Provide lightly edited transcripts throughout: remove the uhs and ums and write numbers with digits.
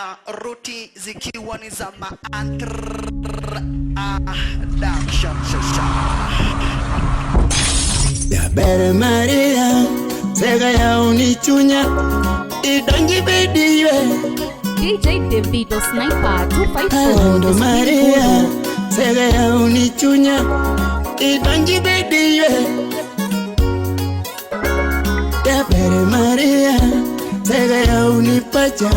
Ruti zikiwa ni za maantraction. Jaber Maria, sega ya unichunya, idonji bediwe. DJ Davido Sniper 254 Ando the Speed Maria, Guru. sega ya unichunya, idonji bediwe. Jaber Maria, sega ya unipacha,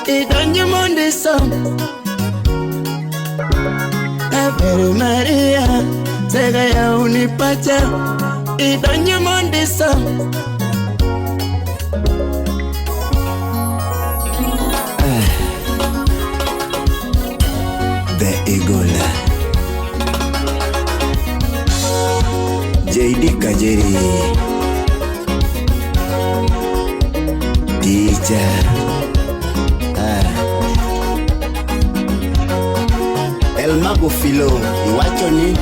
idonji mondiso. Jaber Maria, sega ya unipacha, idonji mondiso. The Eagle, JD Kajeri, Teacher. El Mago Philo iwacho ni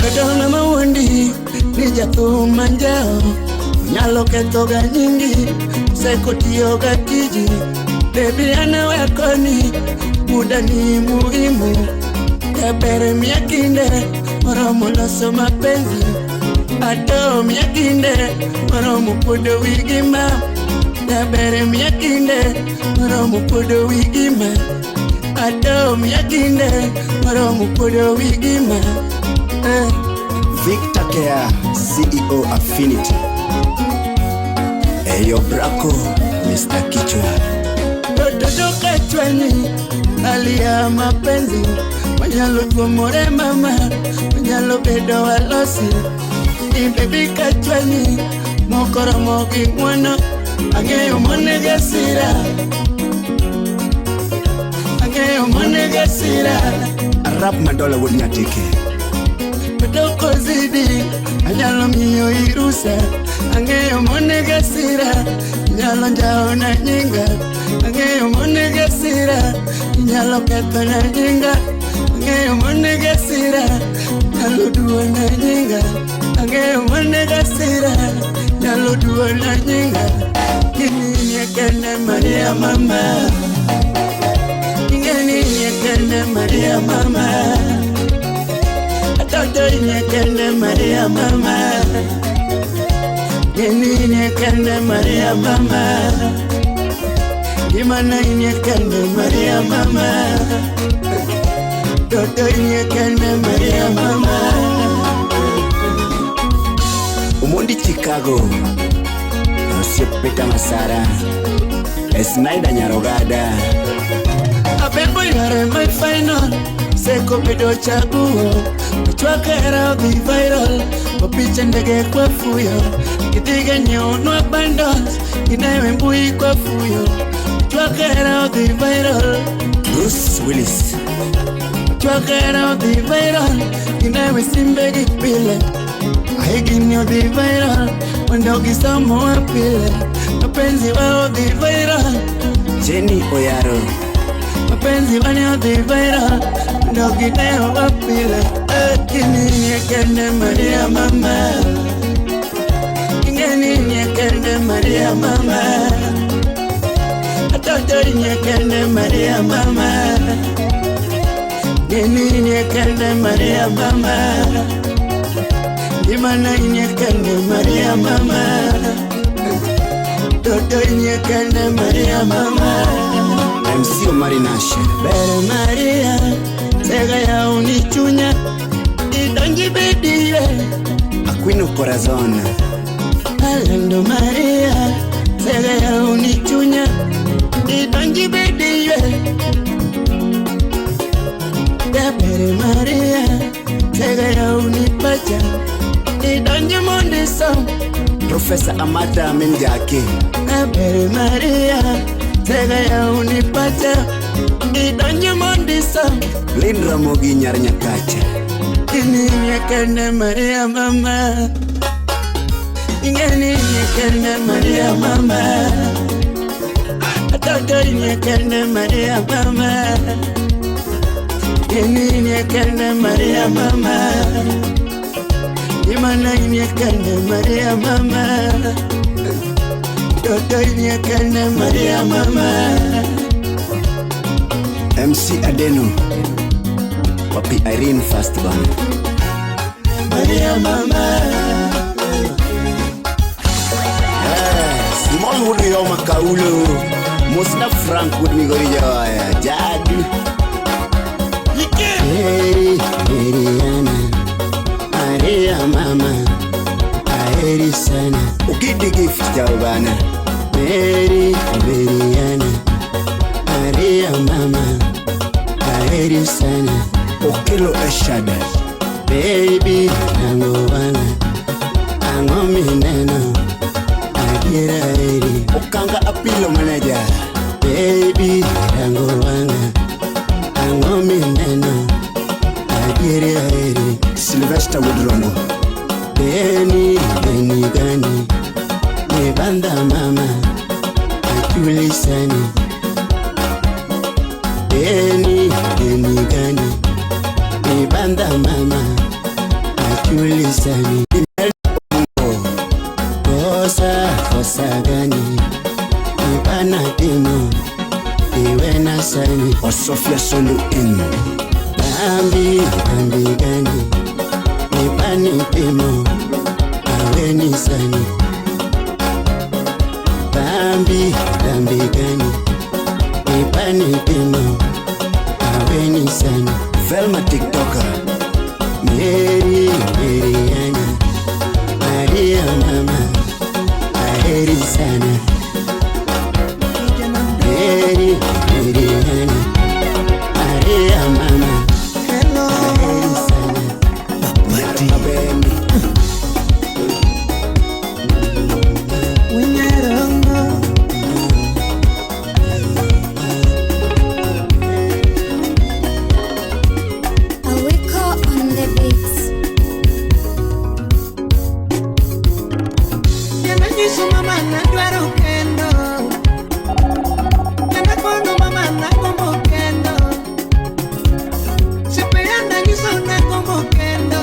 Kata mawuondi ni jathum manjao nyalo ketho ga nyingi seko tiyo ga tiji. Baby, anawe koni muda ni muhimu. Jaber, miya kinde moromo loso mapenzi. Ato miya kinde moromo kuodo wi gima. Jaber, miya kinde moromo kuodo wi gima. Ato miya kinde moromo kuodo wi gima. Victor Kea, CEO Affinity. Eyo Braco, Mr. Kichwa. Toto kachwani hali ya mapenzi wanyalo tuomore mama wanyalo bedo walosi. Ibebi kachwani mokoromo gi ng'wono ang'eyo monega sira, ang'eyo monega sira. Arap Madola wuod Nyatike. Toko zidi anyalo miyo irusa ang'eyo monega sira inyalo njawo na nyinga ang'eyo monega sira inyalo ketho na nyinga ang'eyo monega sira nyalo duo na nyinga ang'eyo monega sira nyalo duo na nyinga. Ing'e kende Maria mama, ing'e ni ing'e kende Maria mama. Toto inyekende Maria mama, Geni inyekende Maria mama, Imana inyekende Maria mama, Toto inyekende Maria mama. Omondi Chicago, Osiep Peter Masara, Snyder Nyarogada. Abembo yare my final, seko bedo chaguo, ochwake hera odhi viral, opiche ndege kwa fuyo, gidhiga nyiewnwa bundles, ginewe mbui kwa fuyo, ochwake hera odhi viral. Bruce Willis. Ochwake hera odhi viral, ginewe simbe gi pile, ahigni odhi viral, mondo gisomowa pile, mapenzi wa odhi viral. Jenny Oyaro. Mapenzi wani odhi viral, mondo ginewa pile. Gini inyekende Maria mama, ing'e ni inyekende Maria mama, Atoto inyekende Maria mama, Gini inyekende Maria mama, Imana inyekende Maria mama, Toto inyekende Maria mama. MC Omari Nash. Ber Maria, sega ya unichunya, idonji bediwe. Aquino Corazon. Alendo Maria, sega ya unichunya, idonji bediwe. Ber Maria, sega ya unipacha, idonji mondiso. Professor Amata Minjake. Ber Maria, sega ya unipacha, idonji mondiso. Lin Ramogi Nyar Nyakacha. Ini inyekende Maria mama, ing'e ni inyekende Maria mama, Atoto inyekende Maria mama, Ini inyekende Maria mama, Ngimana inie kende Maria mama. Toto inie kende Maria mama. MC Adeno wapi Irene First Band Maria mama. Smallwood yo makaulo Mosna Frank wood migori jawaya Jadu Heri Heriana Maria mama. Aheri sana. Ukidi gift jawabana Mary Meriana Maria mama. Aheri sana. Okelo Eshada Baby nango wana ang'o mineno adiera eri. Okanga Apilo manager Baby rango wang'a ang'o mineno adiera eri. Sylvester Woodrongo Beni beni gani nibanda mama achuli sana. Beni beni gani nibanda mama achuli sana. Kosa kosa gani nibana timo iwe na sani. Osofia Solo in Dhambi dhambi gani nibani timo aweni sani. Dhambi dhambi gani nibani timo aweni sani. Velma TikToker Mary Meriana Maria mama aheri sana. Mary Meriana Maria mama aheri sana. Kabendi Awiko on the beats. Nyanyiso mama nadwaro kendo. Nanakono mama nagombo kendo. Sipeanda nyiso nagombo kendo.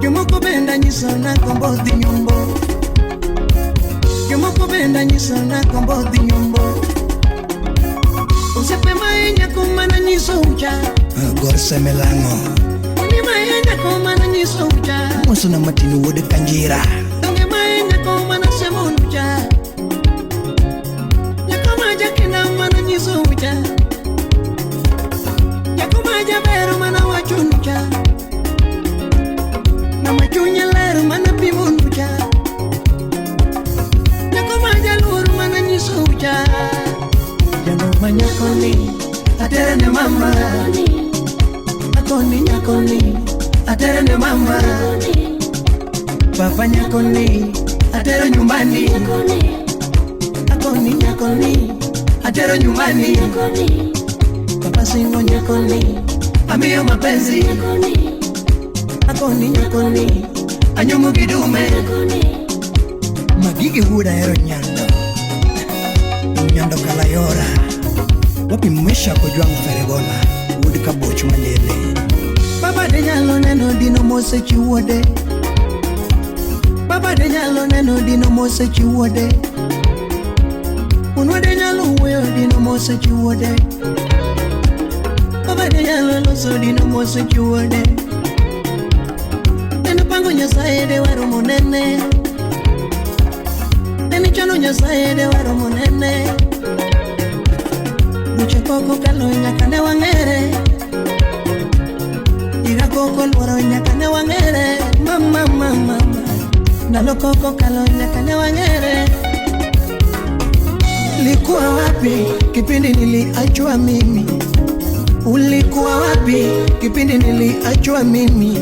Jomoko bende nyiso nagombo dhi nyombo. Jomoko bende nyiso nagombo dhi nyombo. Osiepe mahinya kuma nanyiso ucha. Gor Semelango Ni mahinya kuma nanyiso ucha. Mosona Martin wuod Kanjira Donge mahinya kuma nasemo ucha. Nyako ma jakenda mana nyiso ucha. Nyako ma jaber mana wacho ucha. Ng'ama chunye ler mana pimo ucha. Nyako ma jaluor mana nyiso ucha. Jano ma nyakoni atere ne mama. Akoni nyakoni atere ne mama. Papa nyakoni atero nyumbani. Akoni nyakoni atero nyumbani. Papa singo nyakoni amiyo mapenzi. Akoni nyakoni anyumu kidume. Magigi wuod ahero Nyando Nyando Kalayora Wapi Mesha Kojwang' Feregola wuod Kaboch Malele Baba de nyalo neno dino mosechi wuode. Baba de nyalo neno dino mosechi wuode. Wuonwa de nyalo wuoyo dino mosechi wuode. Baba de nyalo loso dino mosechi wuode. En pango Nyasaye de waromo nene. En chano Nyasaye de waromo nene. Duche pok okalo nyaka ne wang'ere. Higa koko luoro nyaka ne wang'ere. Mama mama mama. Ndalo koko kalo nyaka ne wang'ere. Likuwa wapi kipindi niliachwa mimi? Ulikuwa wapi kipindi niliachwa mimi?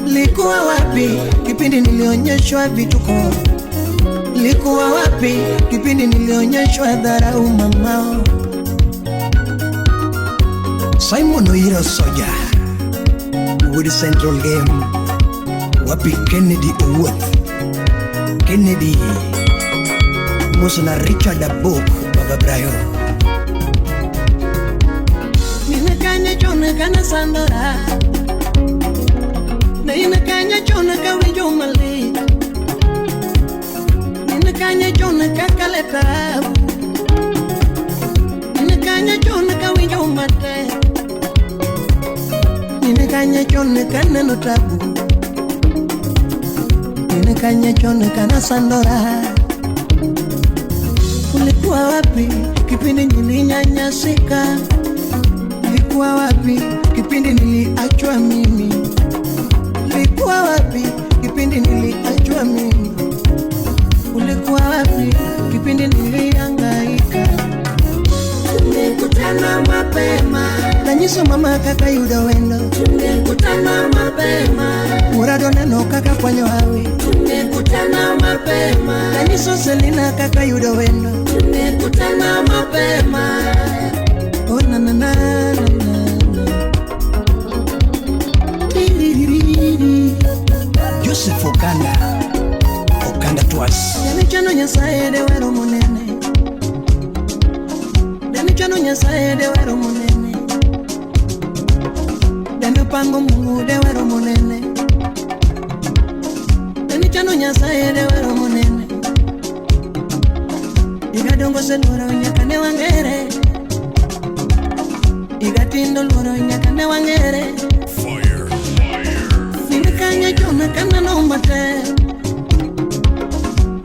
Likuwa wapi kipindi nilionyeshwa vituko? Likuwa wapi kipindi nilionyeshwa dharau mamao? Simon Oiro Soja wuod Central Game Wapi Kennedy Owuoth Kennedy Mosona Richard Abok Baba Brayo Nine kanye chon kana sandora. Ne in kanya chon ka winjo malit. Ne in kanya chon ka kale tabu. Ne in kanya chon ka winjo matek. Ne in kanya chon ka neno tabu. Ne in kanya chon ka nasandora. Ulikuwa wapi kipindi nilinyanyasika? Ulikuwa wapi kipindi niliachwa mimi? Ulikuwa wapi kipindi niliachwa mimi? Ulikuwa wapi kipindi nilihangaika? Tumekutana mapema. Nanyiso mama kaka yudo wendo. Tumekutana mapema. Murado neno kaka kwanyo hawi. Tumekutana mapema. Nanyiso Selina kaka yudo wendo. Tumekutana mapema. Oh na na na na na. Joseph Okanda, Okanda Twas. Demichano Nyasaye de wero munene. Demichano Nyasaye de wero munene. Demipango Mungu de wero munene. Demichano Nyasaye de wero munene. Igadongo seluoro nyaka ne wangere. Igatindo luoro nyaka ne wangere. Fire. Ninakanya chona kana no mate.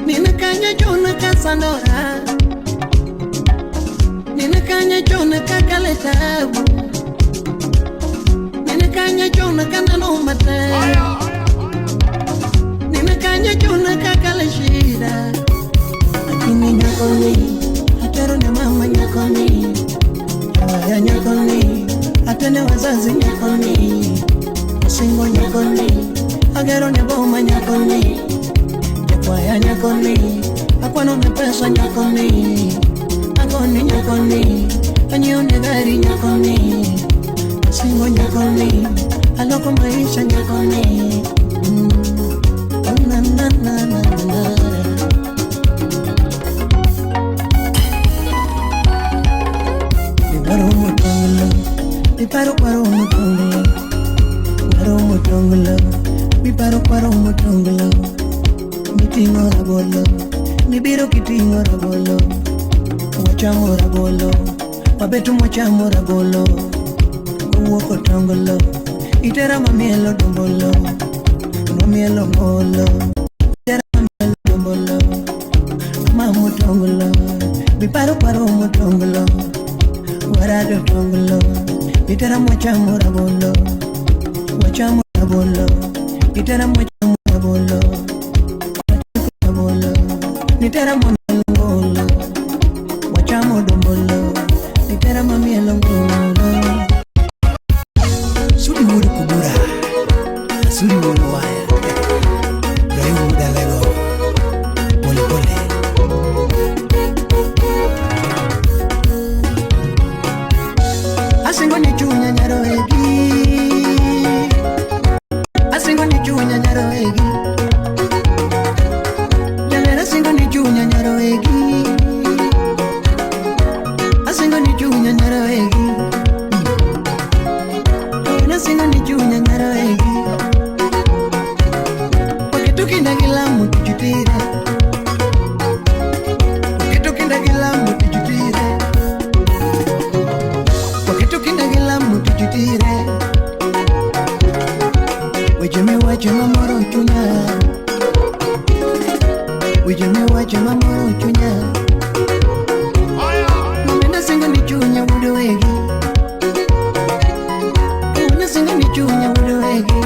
Ninakanya chona kasandora. Ninakanya chona kakale tabu. Ninakanya chona kana no mate. Ninakanya chona kakale shida. Lakini nyakoni, atero ne mama nyakoni. Jawaya nyakoni, atene wazazi nyakoni. Singo nyakoni, agero ne boma nyakoni. Jekwaya nyakoni, akwano ne pesa nyakoni. Akoni nyakoni, anyiewo ne gari nyakoni. Singo nyakoni, aloko maisha nyakoni. Oh, na na na na na. Miparo mutongolo, miparo kwaro mutongolo. Kwaro mutongolo, miparo kwaro mutongolo. Miting'o rabolo, mibiro kiting'o rabolo. Wachamo rabolo, wabeto mwachamo rabolo. Owuok otongolo, itera mamielo dombolo. Mamielo ngolo, itera mamielo dombolo. Ama mutongolo, miparo kwaro mutongolo. Warado tongolo, itera mwachamo rabolo. Wachamo rabolo, itera mwachamo rabolo. Rabolo, nitera mamielo ngolo. Wachamo dombolo, nitera mamielo ngolo. Sudi wuod Kubura, Sudi wuod Waya, Ibrahim wuod Alego, pole pole. Asingo ni chunya nyaroegi. Asingo ni chunya nyaroegi. Jalera asingo ni chunya nyaroegi. Asingo ni chunya nyaroegi. Asingo ni chunya nyaroegi. Waketo kinda gi lamo tich tire. Waketo kinda gi lamo tich tire. Waketo kinda gi lamo tich tire. Weche miwacho mamoro chunya. Weche miwacho mamoro chunya. Mamena singo ni chunya wuod wegi. Mamena singo ni chunya wuod wegi.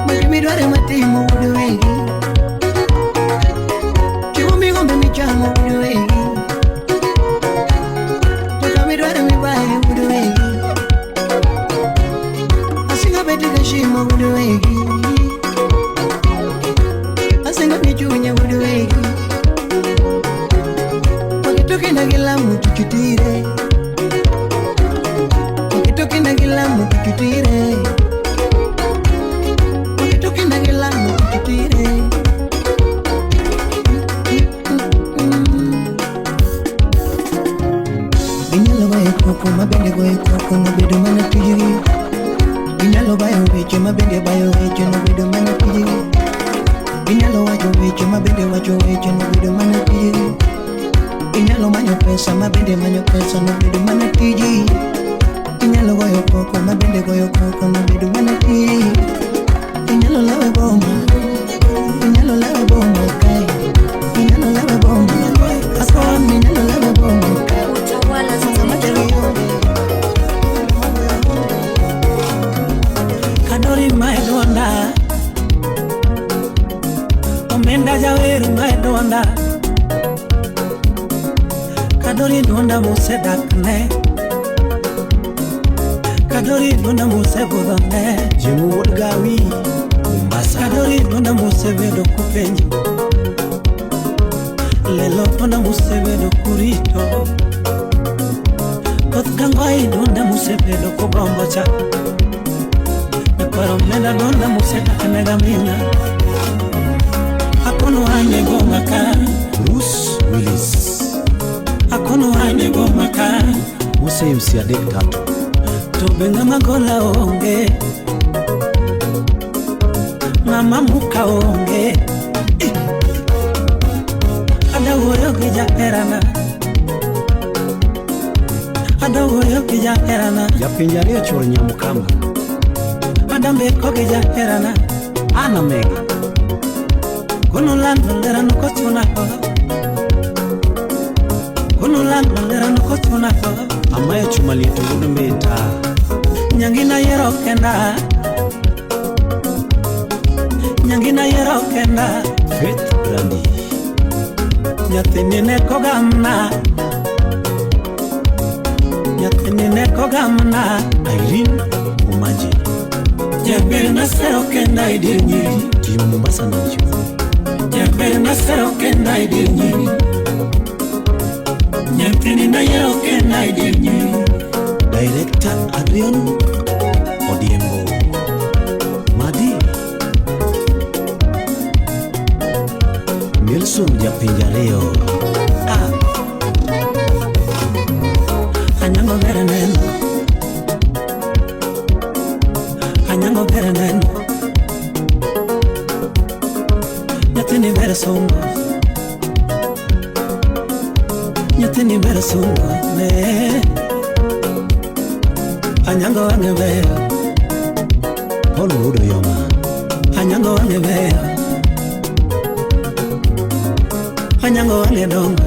Magi midwaro matimo wuod wegi. Chiemo migombo michamo wuod wegi. To kamidwaro mibaye wuod wegi. Asingo bet ga shimo wuod wegi. Asingo ni chunya wuod wegi. ma bende wacho weche nobedo mana tiji. Inyalo manyo pesa ma bende manyo pesa nobedo mana tiji. Inyalo goyo koko ma bende goyo koko nobedo mana tiji. Inyalo lewe boma, inyalo lewe boma kae, inyalo lewe boma, akon inyalo lewe boma kae. Kadori maedonda Omenda jawer maedonda Kadori donda musedakne Kadori donda musebudhone Jemu wuod Gawi Mombasa Kadori donda musebedo kupenjo Lelo donda musebedo kurito Koth kangwai donda musebedo kugombo cha Nyakwar omenda donda musedakne gaming'a Akono ane boma ka Bruce Willis Akono ane boma ka Musa MC adek tatu To be ng'ama gola onge Ng'ama muka onge Ada wuoyo gi jaherana Ada wuoyo gi jaherana Japinje ariyo chuor Nyamukamba Ada mbeko gi jaherana Ana Mega Kono lando lerano kochuna ko Kono lando lerano kochuna ko Amayo chuma liet wuod Mbita Nyangina yiero kenda Nyangina yiero kenda Faith Brandi Nyathini ne kogamna Nyathini ne kogamna Irene Umaji Jaber nasero kenda e dier nyiri Team Mombasa Nancho Jaber nasero kenda e dier nyiri Nyathini nayiero kenda e dier nyiri Director Adrian Odiembo Madi Nelson Japinje ariyo Ah. Anyango ber neno Anyango ber neno Nyathini ber somo Nyathini ber somo ne Anyango wang'e ber Paul Wuod Oyoma Anyango wang'e ber Anyango wang'e dongo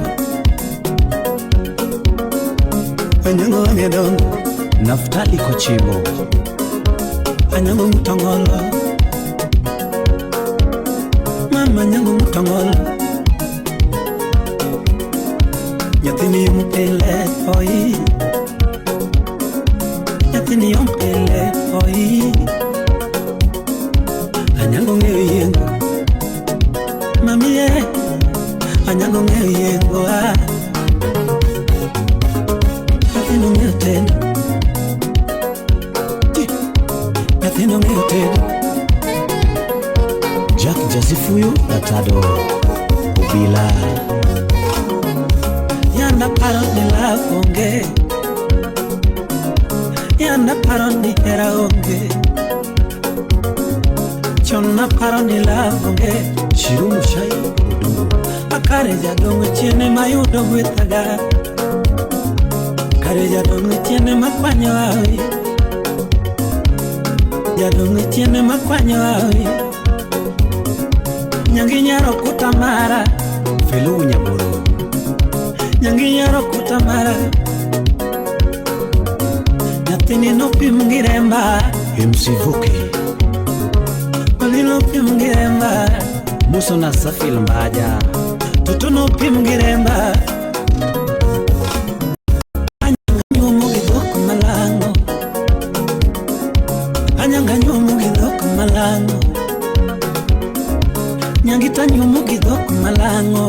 Anyango wang'e dongo Naftali Kochimbo Anyango mutongolo Mama anyango mutongolo Nyathini yom pile oi Nyathini yom pile oi Anyango ng'eyo yiengo Mami e Anyango ng'eyo yiengo ah Nyathino ng'eyo tedo Nyathino ng'eyo tedo Jack Jasifuyo Atado Obila Yanda paro ni love onge Yanda paro ni hera onge Chon naparo ni love onge Shiru Mushai Odungu Akare jadong' chien ema yudo gwethaga Kare jadong' chien ema kwanyo hawi Jadong' chien ema kwanyo hawi Nyangi nyaro kuta mara Felu Nyaboro Nyangi nyaro kuta mara Nyathini nopim gi remba MC Voke Oli nopim gi remba Musa na Safil Mbaja Toto nopim gi remba Anyanga nyuomo gi dhok malang'o Anyanga nyuomo gi dhok malang'o Nyangita nyuomo gi dhok malang'o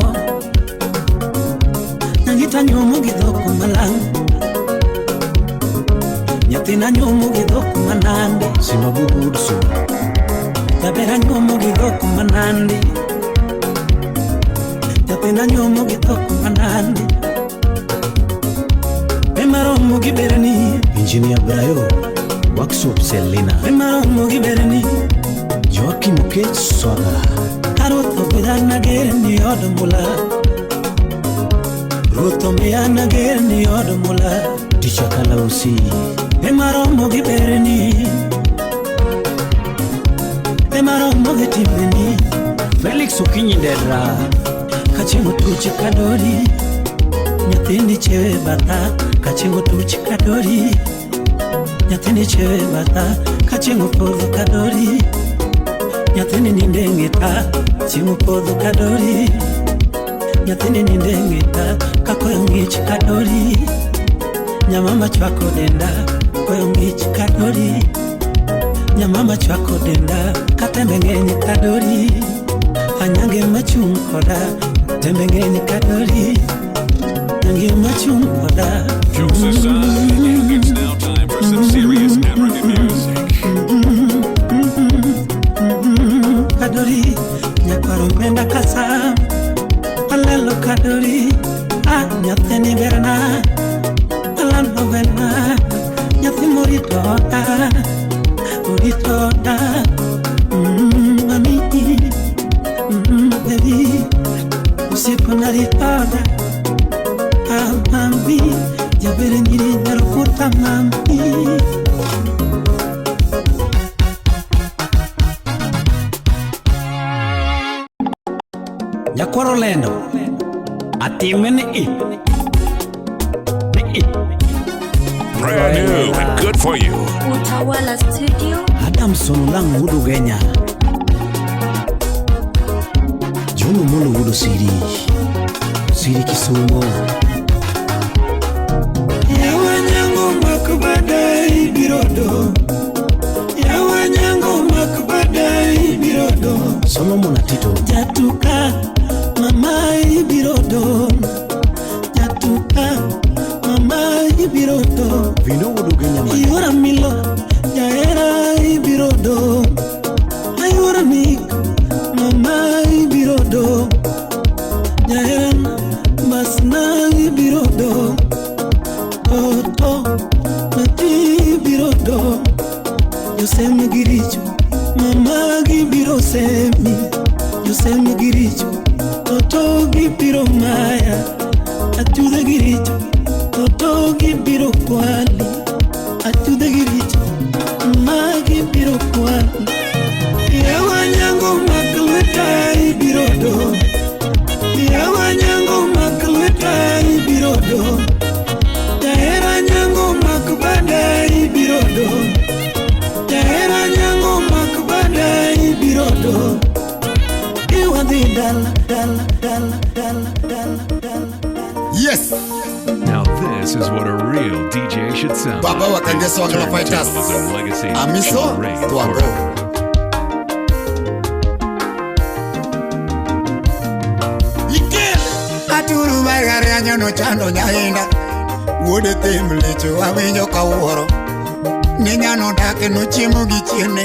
Nyangita nyuomo gi dhok malang'o Nyathina nyuomo gi dhok manande Simabubu Woodson Jaber anyuomo gi dhok manande Nyathina nyuomo gi dhok manande Emaromo gi berni Engineer Brayo Workshop Selina Emaromo gi berni Joakim Okech Swaga Ruoth omiya nager ni od mula. Ruoth omiya nager ni od mula. Ticha Kalausi. Emaromo gi berni, emaromo gi timbeni. Felix Okinyi Ndera. Kachieng' otuch kadori, nyathini chiewe batha. Kachieng' otuch kadori, nyathini chiewe batha. Kachieng' opodho kadori, nyathini ninde ng'eta. Chieng' opodho kadori, nyathini ninde ng'eta. Kakoyo ng'ich kadori, nyamama chwako denda. Koyo ng'ich kadori, nyamama chwako denda. Katembe ng'eny kadori, anyange machung' koda. Tembe ng'eny kadori, nyange machung' koda. Jokes aside, it's now time for some serious African music. Kadori, nyakwaro menda kasa, alelo kadori, ah nyathini berna, alalo berna, nyathi morito oda, orito oda, mami, baby, usiku naritoda, ah mami, jabere nyiri nyarokuta mami. Nyakwaro lendo. Atime ni i. Ni i. Brand new and good for you. Utawala Studio. Adamson Olang' wuod Ugenya. John Omolo wuod Osiri. Osiri Kisumo. Yawa nyango mak bada ibiro do. Yawa nyango mak bada ibiro do. Solomon Atito. Jatuka mama ibiro do. Jatuka mama ibiro do. Vino wuod Ugenya ma. Ayora milo jaera ibiro do. Ayora mik mama ibiro do. Jaera basna ibiro do. Toto nati ibiro do. Josem giricho mama gibiro semi. Josem giricho toto gibiro maya. Achudhe giricho toto gibiro kwali. Achudhe giricho mama gibiro kwali. Yawa nyango mak lweta ibiro do. Yawa nyango mak lweta ibiro do. Jahera nyango mak bada ibiro do. Jahera nyango mak bada ibiro do. Iwadhi dala dala dala dala dala dala. Yes. Now this is what a real DJ should sound Baba like. wa Kangesa Wangala Fighters. Turntablism legacy Amiso should reign Twango. forever. Aturu magari anyono chando nyainda. Wuode thim lecho awinjo kawuoro. Ni nyano dak nochiemo gi chiene.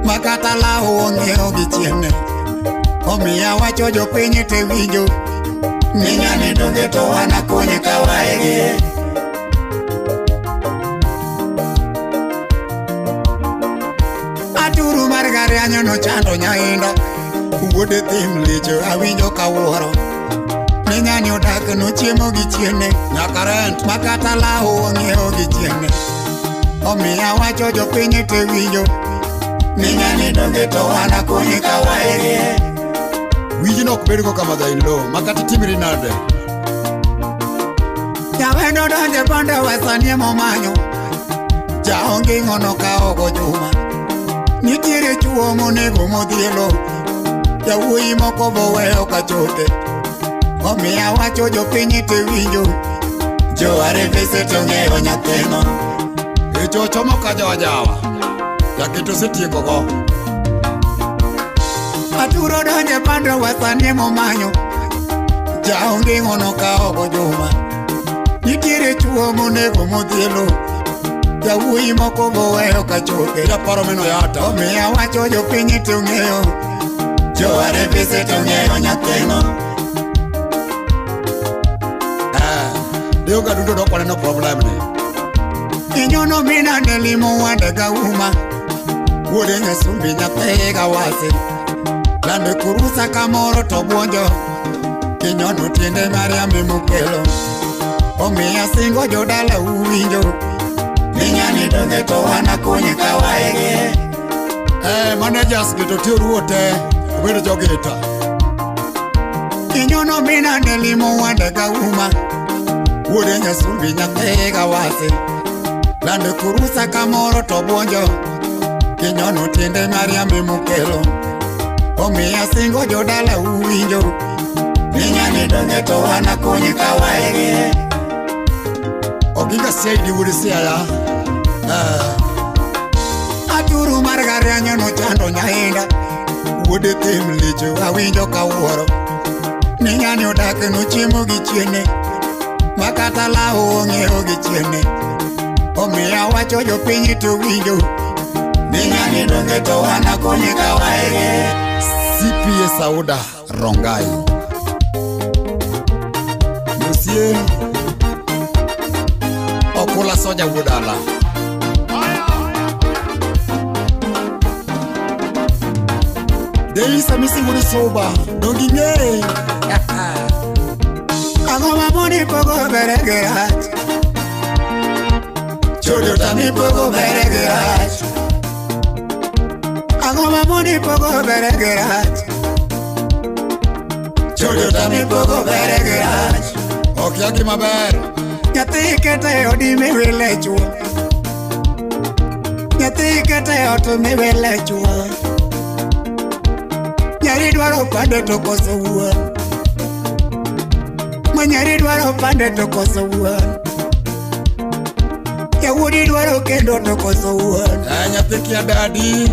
Makata law ong'iewo gi chiene. Omiya wacho jopiny te winjo. Ni nyani donge to wan akonye ka waege. Aturu mar gari anyono chando nyainda. Wuode thim lecho awinjo kawuoro. Ni nyani odak nochiemo gi chiene. Nyaka rent. Makata law ong'iewo gi chiene. Omiya wacho jopiny te winjo. Ni nyani donge to wan akonye ka waege. Wijno ok bedgo kama dhain lo makata timri nade. Jawendo donje bonde wesanie momanyo. Jaonge ng'ono ka ogo juma. Nitiere chuo monego modhielo. Jawuoyi moko boweyo ka choke. Omiya wacho jopiny te winjo. Jo arevese to ng'eyo nyathino. E chocho moka jawa jawa. Jaketo osetieko go. Aturo donje pando wasanie momanyo. Jaonge ng'ono ka ogo juma. Nitiere chuo monego modhielo. Jawuoyi moko boweyo ka choke. Japaro meno yata. Omiya wacho jopiny to ng'eyo. Jo arevese to ng'eyo nyathino. Deo ga duto dok waneno problem ni. Inyono mina nelimo wande ga uma. Wuode Nyasumbi nyathi ga wasi. Lande kurusa kamoro to buonjo. Kinyono tiende Mariam mukelo. Omiya singo jodala uwinjo. Ninyani donge to wanakonye kawaege. Managers gi to tiyo ruote obedo jogita. Kinyono mina nelimo wande gauma. Wuode nyasumbi nyathi gawase. Lande kurusa kamoro to buonjo. Kinyono tiende Mariam mukelo. Omiya singo jodala uwinjo. Ninyani donge to wanakonye kawaege. Oginga saidi wuode Siaya. Aturu mar garianyo no chando nyainda. Wuode thim licho awinjo kawuoro. Ninyani odak no chiemo gi chiene. Makata law ong'iewo gi chiene. Omiya wacho jopiny to winjo. Ninyani donge to wanakonye kawaege. CPA Sauda Rongai. Monsieur Okula Soja Wudala. Deisa misi wudu soba dongi ng'e. Ang'o mamoni pogo bere gi rach. Chodo tami pogo bere gi rach. Ang'o mamoni pogo bere gi rach. Chodo tami pogo bere gi rach. Ok yagi maber. Nyathi kete odi miwile chuo. Nyathi kete ot miwile chuo. Nyari dwaro pande to koso wuon. Ma nyari dwaro pande to koso wuon. Yawuodi dwaro kendo to koso wuon. Nyathi kia dadi.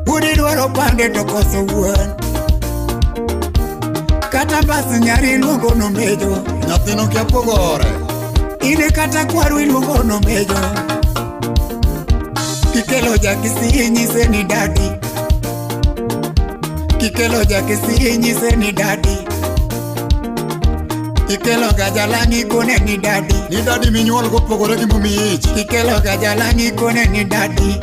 Wuodi dwaro pande to koso wuon. Kata bas nyari iluongo no mejo. Nyathino kia pogore. In kata kwaru iluongo no mejo. Kikelo jakisi inyise ni dadi. Kikelo jakisi inyise ni dadi. Kikelo gajalangi kone ni dadi. Ni dadi minyuol go pogore gi momiyi ich. Kikelo gajalangi kone ni dadi.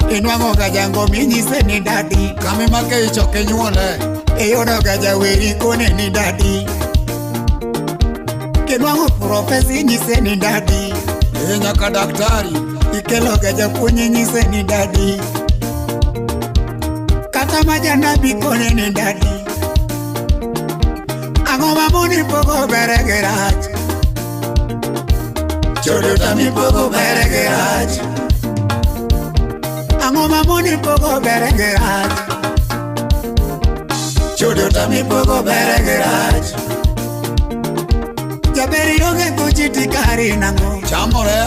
Inwang'o gajango minyise ni dadi. Kamimake ich ok inyuole. Iyudo gajaweri kone ni dadi. Kinwang'o profesa inyise ni dadi. Nyaka daktari. Ikelo gajapuonj inyise ni dadi. Kata majanabi kone ni dadi. Ang'o mamoni pogo bere gi rach. Chodo tami pogo bere gi rach. Ang'o mamoni pogo bere gi rach. Chodo tami pogo bere gi rach. Jaber ionge thuchi tikari nang'o. Chamore.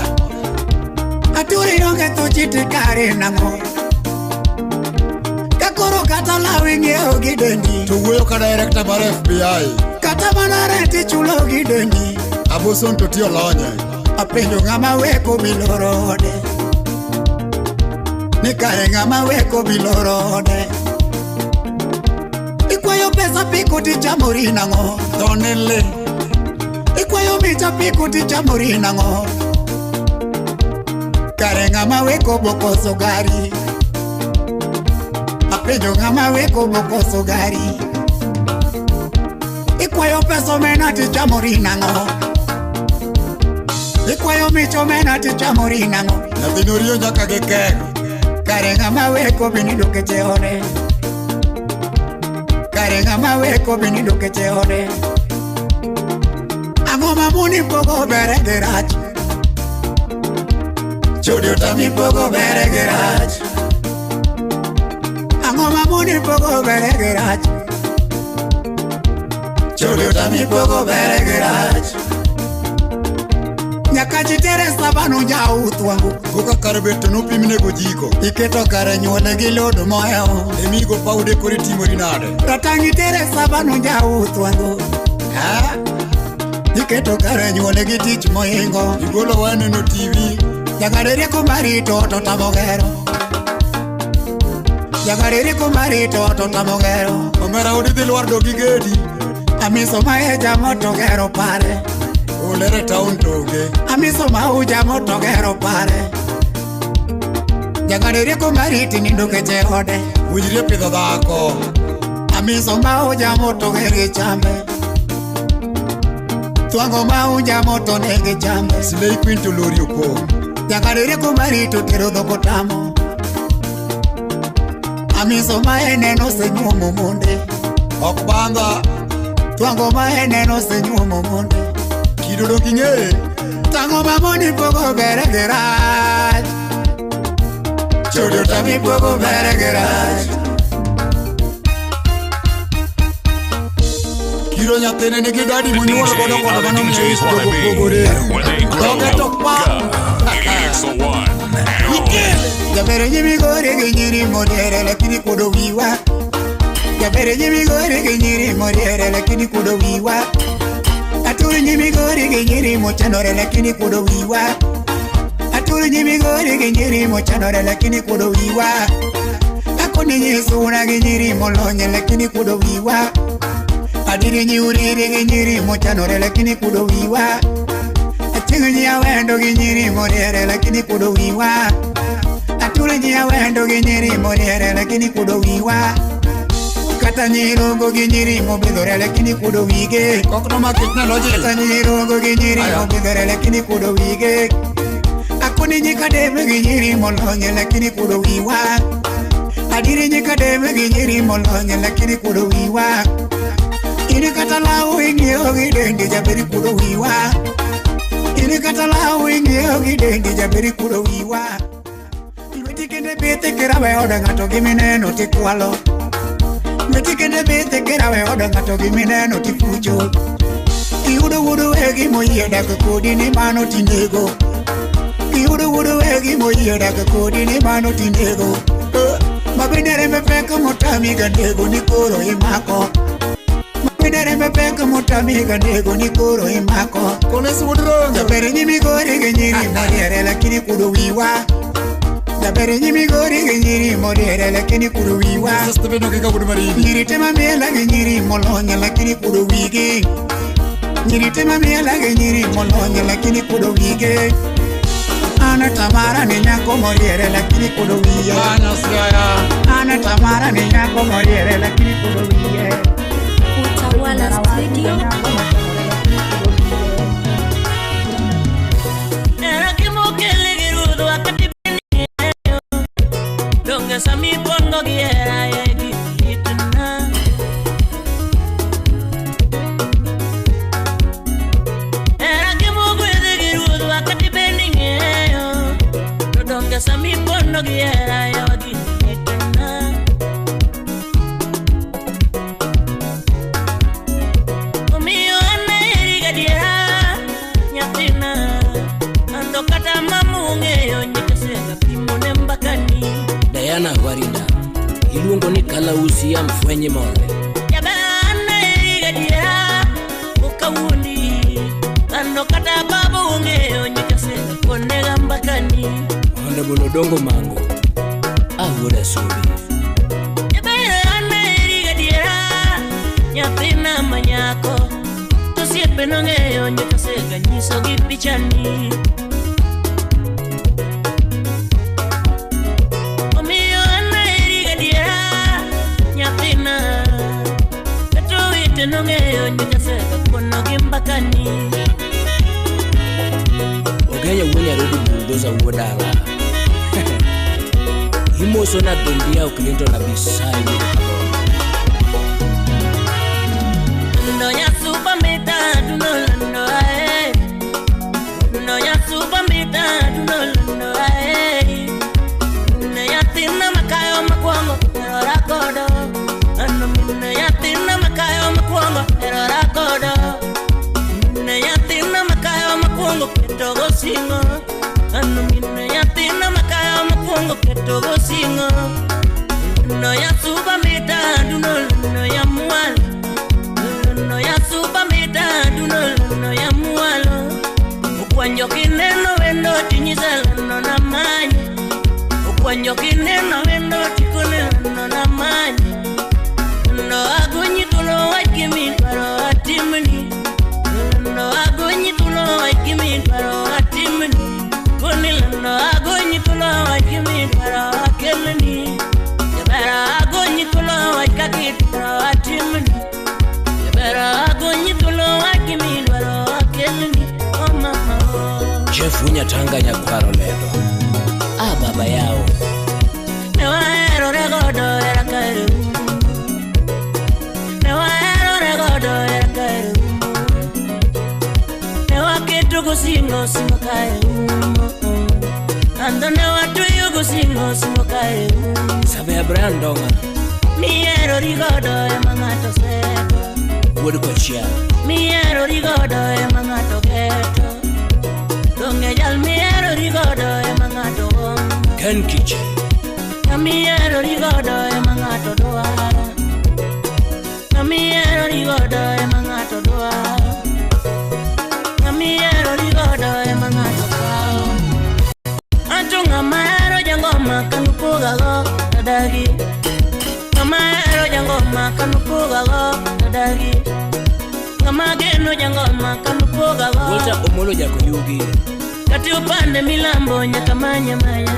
Aturi ionge thuchi tikari nang'o. Kakoro kata law ing'iewo gi dendi. To wuoyo ka director mar FBI. Kata mana rent ichulo gi dendi. Aboson to tiyo lonye. Apenjo ng'ama weko biloro ode. Ni kare ng'ama weko biloro ode. Ikwayo pesa piko tichamori nang'o. Tonele. Ikwayo micha piko tichamori nang'o. Kare ng'ama weko bokoso gari. Apenjo ng'ama weko bokoso gari. Ikwayo pesa omena tichamori nang'o. Ikwayo mich omena tichamori nang'o. Nyathino riyo nyaka gi kek. Kare ng'ama weko binindo keche ode. Kare ng'ama weko binindo keche ode. Ang'o mamoni pogo bere gi rach. Chodo tami pogo bere gi rach. Ang'o mamoni pogo bere gi rach. Chodo tami pogo bere gi rach. Nyaka chitere sabano jaut wangu. Koka kar bet to nopimne gojiko. Iketo kare nyuole gi lodo mohewo. Emigo paude koro itimori nade. Ratang' itere sabano jaut wangu. Iketo kare nyuole gi tich mohingo. Igolo waneno TV. Jang'ad rieko marito to tamo gero. Jang'ad rieko marito to tamo gero. Omera odi dhi lwar do gi gedi. Amiso maeja moto gero pare. Olere town toge. Amiso mauja moto gero pare. Jang'ad rieko mariti nindo keche ode. Winjrie pidho dhako. Amiso ma uja moto negi chambe. Twango ma uja moto negi chambe. Slay Queen to lori opong'. Jakarere kumarito tero dhoko tamo. Amiso ma eneno osenyuomo monde. Ok bandha. Twango ma eneno osenyuomo monde. Kido dong ing'e. Tang'o ma moni pogo bere gi rach. Chodo tami pogo bere gi rach. Kiro nyathine nigi dadi monyuolo godo DJ koda other mano miyo DJs wanna be pogore. when they grow Dhoge to pa. It's the one and only. Jabere nyimigore gi nyiri modiere lakini kudo wiwa. Jabere nyimigore gi nyiri modiere lakini kudo wiwa. Aturu nyimigore gi nyiri mochanore lakini kudo wiwa. Aturu nyimigore gi nyiri mochanore lakini kudo wiwa. Akoni nyisuna gi nyiri molonye lakini kudo wiwa. Adiri nyiurire gi nyiri mochanore lakini kudo wiwa. Achieng' nyawendo gi nyiri modiere lakini kudo wiwa. Atule nyawendo gi nyiri modiere lakini kudo wiwa. Kata nyirongo gi nyiri mobidhore lakini kudo wige. Kokno makitna loji. Kata nyirongo gi nyiri mobidhore lakini kudo wige. Akoni nyikademe gi nyiri molonye lakini kudo wiwa. Adiri nyikademe gi nyiri molonye lakini kudo wiwa. Ini kata law ing'iewo gi dendi jaberi kudo wiwa. Ini kata law ing'iewo gi dendi jaberi kudo wiwa. Lweti kende bethe kirawe oda ng'ato gi mineno tikwalo. Lweti kende bethe kirawe oda ng'ato gi mineno tifucho. Iyudo wuod wegi moyie dak kodi ni mano tinego. Iyudo wuod wegi moyie dak kodi ni mano tinego. Mabende rembe pek motami ga nego ni koro imako. Mabende rembe pek motami ga nego ni koro imako. Kones wuod Rongo. Jabere nyimigore gi nyiri modiere lakini kudo wiwa. Jabere nyimigore gi nyiri modiere lakini kudo wiwa. Steven Okika wuod Maridi. Nyiri te mamiela gi nyiri molonye lakini kudo wigi. Nyiri te mamiela gi nyiri molonye lakini kudo wige. Ana Tamara ni nyako moriere lakini kudo wiye. Anya Siaya. Ana Tamara ni nyako moriere lakini kudo wiye. Utawala Studio. Era kimokele gi ruodh wakati bende donge sami pondo gi hera e gi itna. Era kimogwedhe gi ruodh wakati bende ing'eyo to donge sami pondo gi hera e gi itna. Omiyo an aheri gadiera nyathina. Ando kata mama ong'eyo nyikasega pimo ne mbakani. Diana Warinda iluongo ni Kalausi ya mfwenyi monde. Jaber an aheri gadiera ok awuondi. Ando kata baba ong'eyo nyikasega konega mbakani. Honorable Odongo Mango awuod Asumbi. Jaber an aheri gadiera nyathina manyako. To osiepe nong'eyo nyikasega nyisogi pichani. Omiyo an aheri gadiera nyathina. Kata owete nong'eyo nyikasega konogi mbakani. Ogenya wuo Nyarobi Bulldozer wuod dala. Imoso na Dondia Clinton Abisai wuod Kabondo. Ndo nyasuba mita duno lando ae. Ndo nyasuba mita duno lando ae. Ne nyathina makayo makwongo erora godo. Ano mine nyathina makayo makwongo erora godo. Ne nyathina makayo makwongo keto go singo. Ano mine nyathina makayo makwongo keto go singo. Ndo nyasuba mita duno lando ya mwalo. No ya suba mita duno no ya mwalo. Ukwanjo kineno wendo tinyisa no na manyi. Ukwanjo kineno wendo tikone no na manyi. No agonyi tulo wajimi dwaro atimni. No agonyi tulo wajimi dwaro atimni. Koni no agonyi tulo wajimi dwaro akelni. Jabara Jafunya tanga nyakwaro lendo. Ah baba yao. Ne wahero regodo era kaere. Ne wahero regodo era kaere. Ne waketo gosingo singo kaere. Ando ne watuyo gosingo singo kaere. Sabe Abraham Donga. Miero rigodo ema ng'ato seko. Wuod kochia. Miero rigodo ema ng'ato keto. Donge jal miero rigodo ema ng'ato gombo. Ken Kiche. Miero rigodo ema ng'ato dwaro. Miero rigodo ema ng'ato dwaro. Miero rigodo ema ng'ato kawo. Anto ng'ama hero jangoma kanupogago tadagi. Ng'ama hero jangoma kanupogago tadagi. Ng'ama geno jangoma kanupogago. Walter Omolo Jakoyugi. Kati upande milambo nyaka manya manya.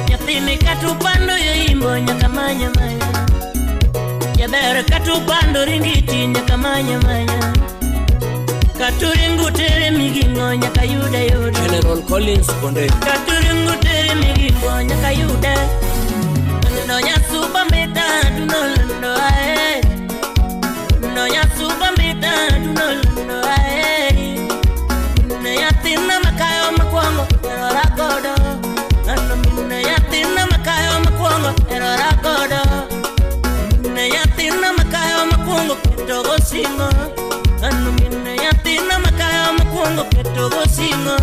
Nyathini kati upando yoimbo nyaka manya manya. Jaber kati upando ringiti nyaka manya manya. Katuringu tere migingo nyaka yude yude. General Collins Bonde. Katuringu tere migingo nyaka yude. Ndo nyasuba mita dunolondo ae. Ndo nyasuba mita dunolondo ae. Ne yatina makayo makwongo erora godo. Ando mine yatina makayo makwongo erora godo. Ne yatina makayo makwongo ketogo singo. Ando mine yatina makayo makwongo ketogo singo.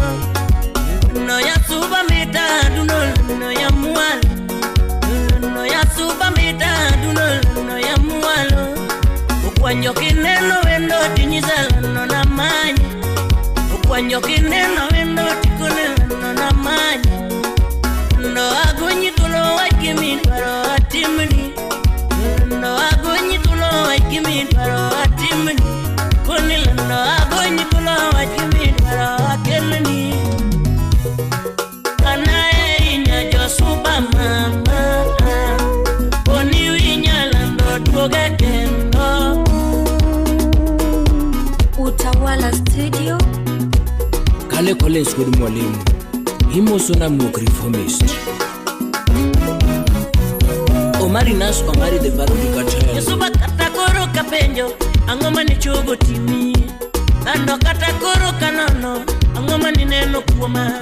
No yasuba mita dunolondo ya mwalo. No yasuba mita dunolondo ya mwalo. Ukwanyo kineno wendo tinyizalano na manya. Ukwanyo kineno wendo tikoneno na manya. Ndo agonyi tulo wach gimidwaro atimni. Ndo agonyi tulo wach gimidwaro atimni. Konila ndo agonyi tulo wach gimidwaro akelni. Anae inya josuba mama. Koni winyalando duoge kendo. Utawala Studio. Kale Collins wuod Mwalimu. Imoso na muok reformist. Omari Nas Omari the Parody Cartel. Yusuba kata koro kapenjo ang'o mane chogo timi. Ando kata koro kanono ang'o mane neno kuoma.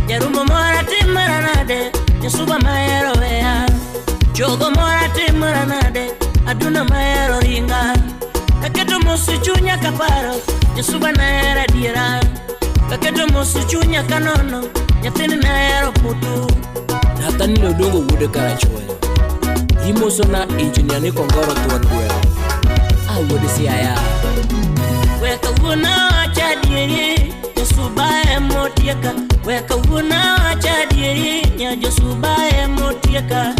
Jarumo mora timora nade Yusuba mahero weya. Chogo mora timora nade aduna mahero ringa. Kaketo mosi chunya kaparo Yusuba nahero adiera. Kaketo mosi chunya kanono nyathini nahero putu. Nathaniel Odongo wuod Karachuonyo. Imoso na engineer ni Kongoro thuon gweno. Ah wuod Siaya. We kawuono wacho adieri Josuba emotieka. We kawuono wacho adieri nya Josuba emotieka.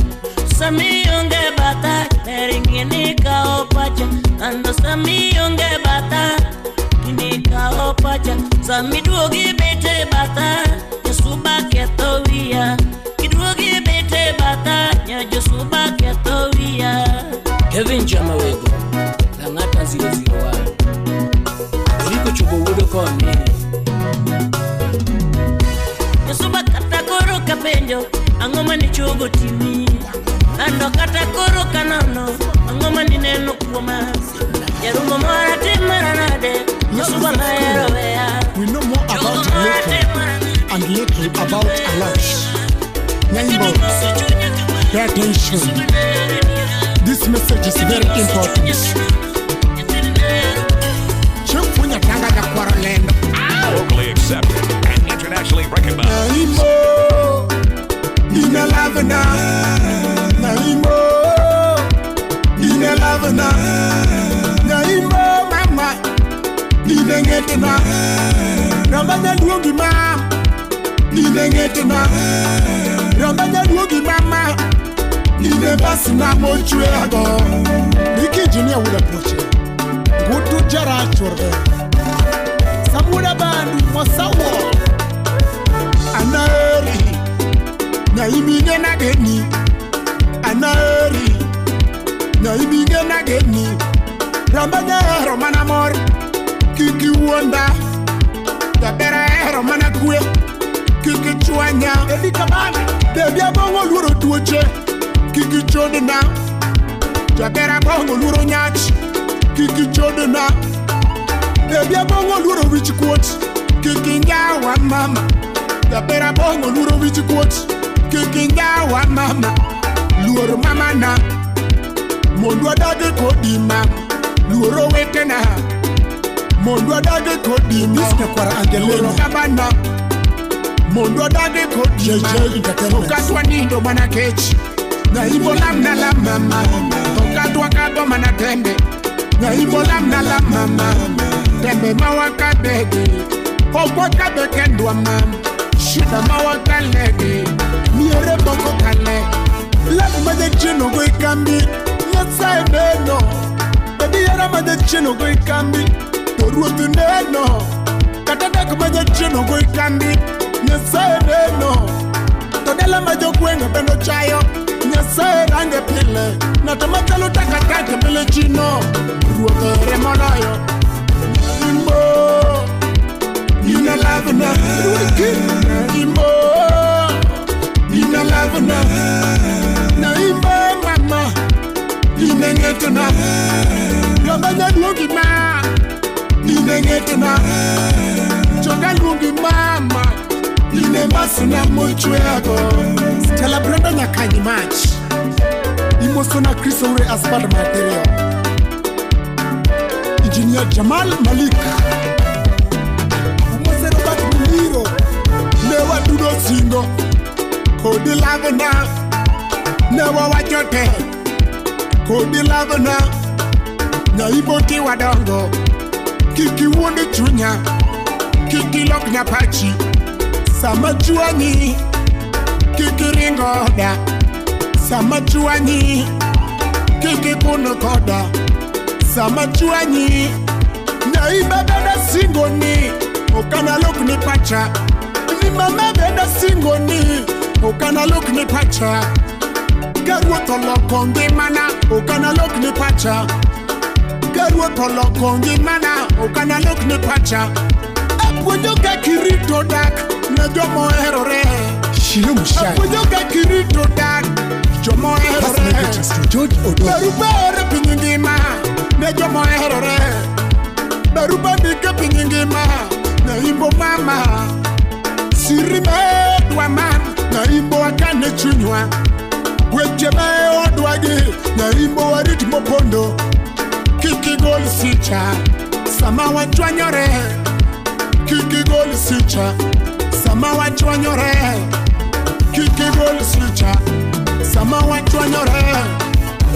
Sami onge batha ber ing'e ni kawo pacha. Ando sami onge batha ni kawo pacha. Sami duogi bete batha Josuba ketho wiya. Kiduogi bete batha nya Josuba ketho wiya. Kevin Chamawego Lang'ata 001. Eriko Chogo wuod koni. Josuba kata koro kapenjo ang'o mane chogo timi. Ando kata koro kanono ang'o mane neno kuoma. Jarumo mora timora nade Josuba mahero weya. We know more about little and little about a lot. Neighbors, pay attention. This message is very important. Locally accepted and internationally recognized. Naimo, ina Naimo, ina lavana. Naimo, mama, ina ngetna. Ramba nyaduogi ma, ina ngetna. Ramba nyaduogi mama, ina basi na mochwe ago. Niki engineer would approach it. Gutu jara chorbe. Samuda bandu mosawo. Anaeri, naimige na geni. Anaeri, naimige na geni. Ramba nyahero mana mor, kiki wuonda. Jabera Ohero mana kwe, kik ichwanya. Eli Kabana. Bebi abong'o luoro tuoche, kik ichodna. Jaber abong'o luoro nyach, kik ichodna. Bebi abong'o luoro wich kuot, kik injawa mama. Jaber abong'o luoro wich kuot, kik injawa mama. Luor mamana, mondo wadagi kodi ma. Luor owetena, mondo wadagi kodi ma. This Nyakwara Angelina. Luoro babana, mondo wadagi kodi ma. JJ Entertainment. Okatwa nindo mana kech, nyaimbo lamna lam mama. Okatwa kadho mana tembe, nyaimbo lamna lam mama. Tembe ma wakadegi, ok wakadhe kendwa mam. Shida ma wakalegi, miere moko kale. Love ma jachien ogo e kambi, Nyasaye neno. Baby hera ma jachien ogo e kambi, to Ruoth neno. Kata dak ma jachien ogo e kambi, Nyasaye neno. To dala ma jogweng' bende ochayo, Nyasaye range pile. Ng'ato machalo takataka pile chino, Ruoth ohere moloyo. Imbo, in a love na. Imbo, in a love na. Na imbo mama, inengetona. Jomanya luongi ma, inengetona. Joga luongi mama, ine masina mochweago. Stella Brenda Nyakanyi Mach. Imosona Chris Oure as part material. Engineer Jamal Malik. Umose Robert Muliro. Ne wadudo singo, kodi lavna. Ne wawacho te, kodi lavna. Nyaibo ti wadongo, kik iwuond chunya, kik ilokna pachi. Sama chwanyi, kik iring oda. Sama chwanyi, kik ikun koda. Sama chwanyi, nyaimba bende singoni, ok analokni pacha. Ni mama bende singoni, ok analokni pacha. Ka ruoth oloko ngimana, ok analokni pacha. Ka ruoth oloko ngimana, ok analokni pacha. Apuonjo kaka irito dak ne joma oherore. Shilo Mushai. Apuonjo kaka irito dak joma oherore. Greetings to George Odogo. Barupe ore piny ngima ne joma oherore. Barupe ndike piny ngima nyaimbo mama. Siri medwa mam, nyaimbo wakane chunywa. Weche ma e odwa gi, nyaimbo warit mopondo. Kik igol sicha sama wachwanyore. Kik igol sicha sama wachwanyore. Kik igol sicha sama wachwanyore.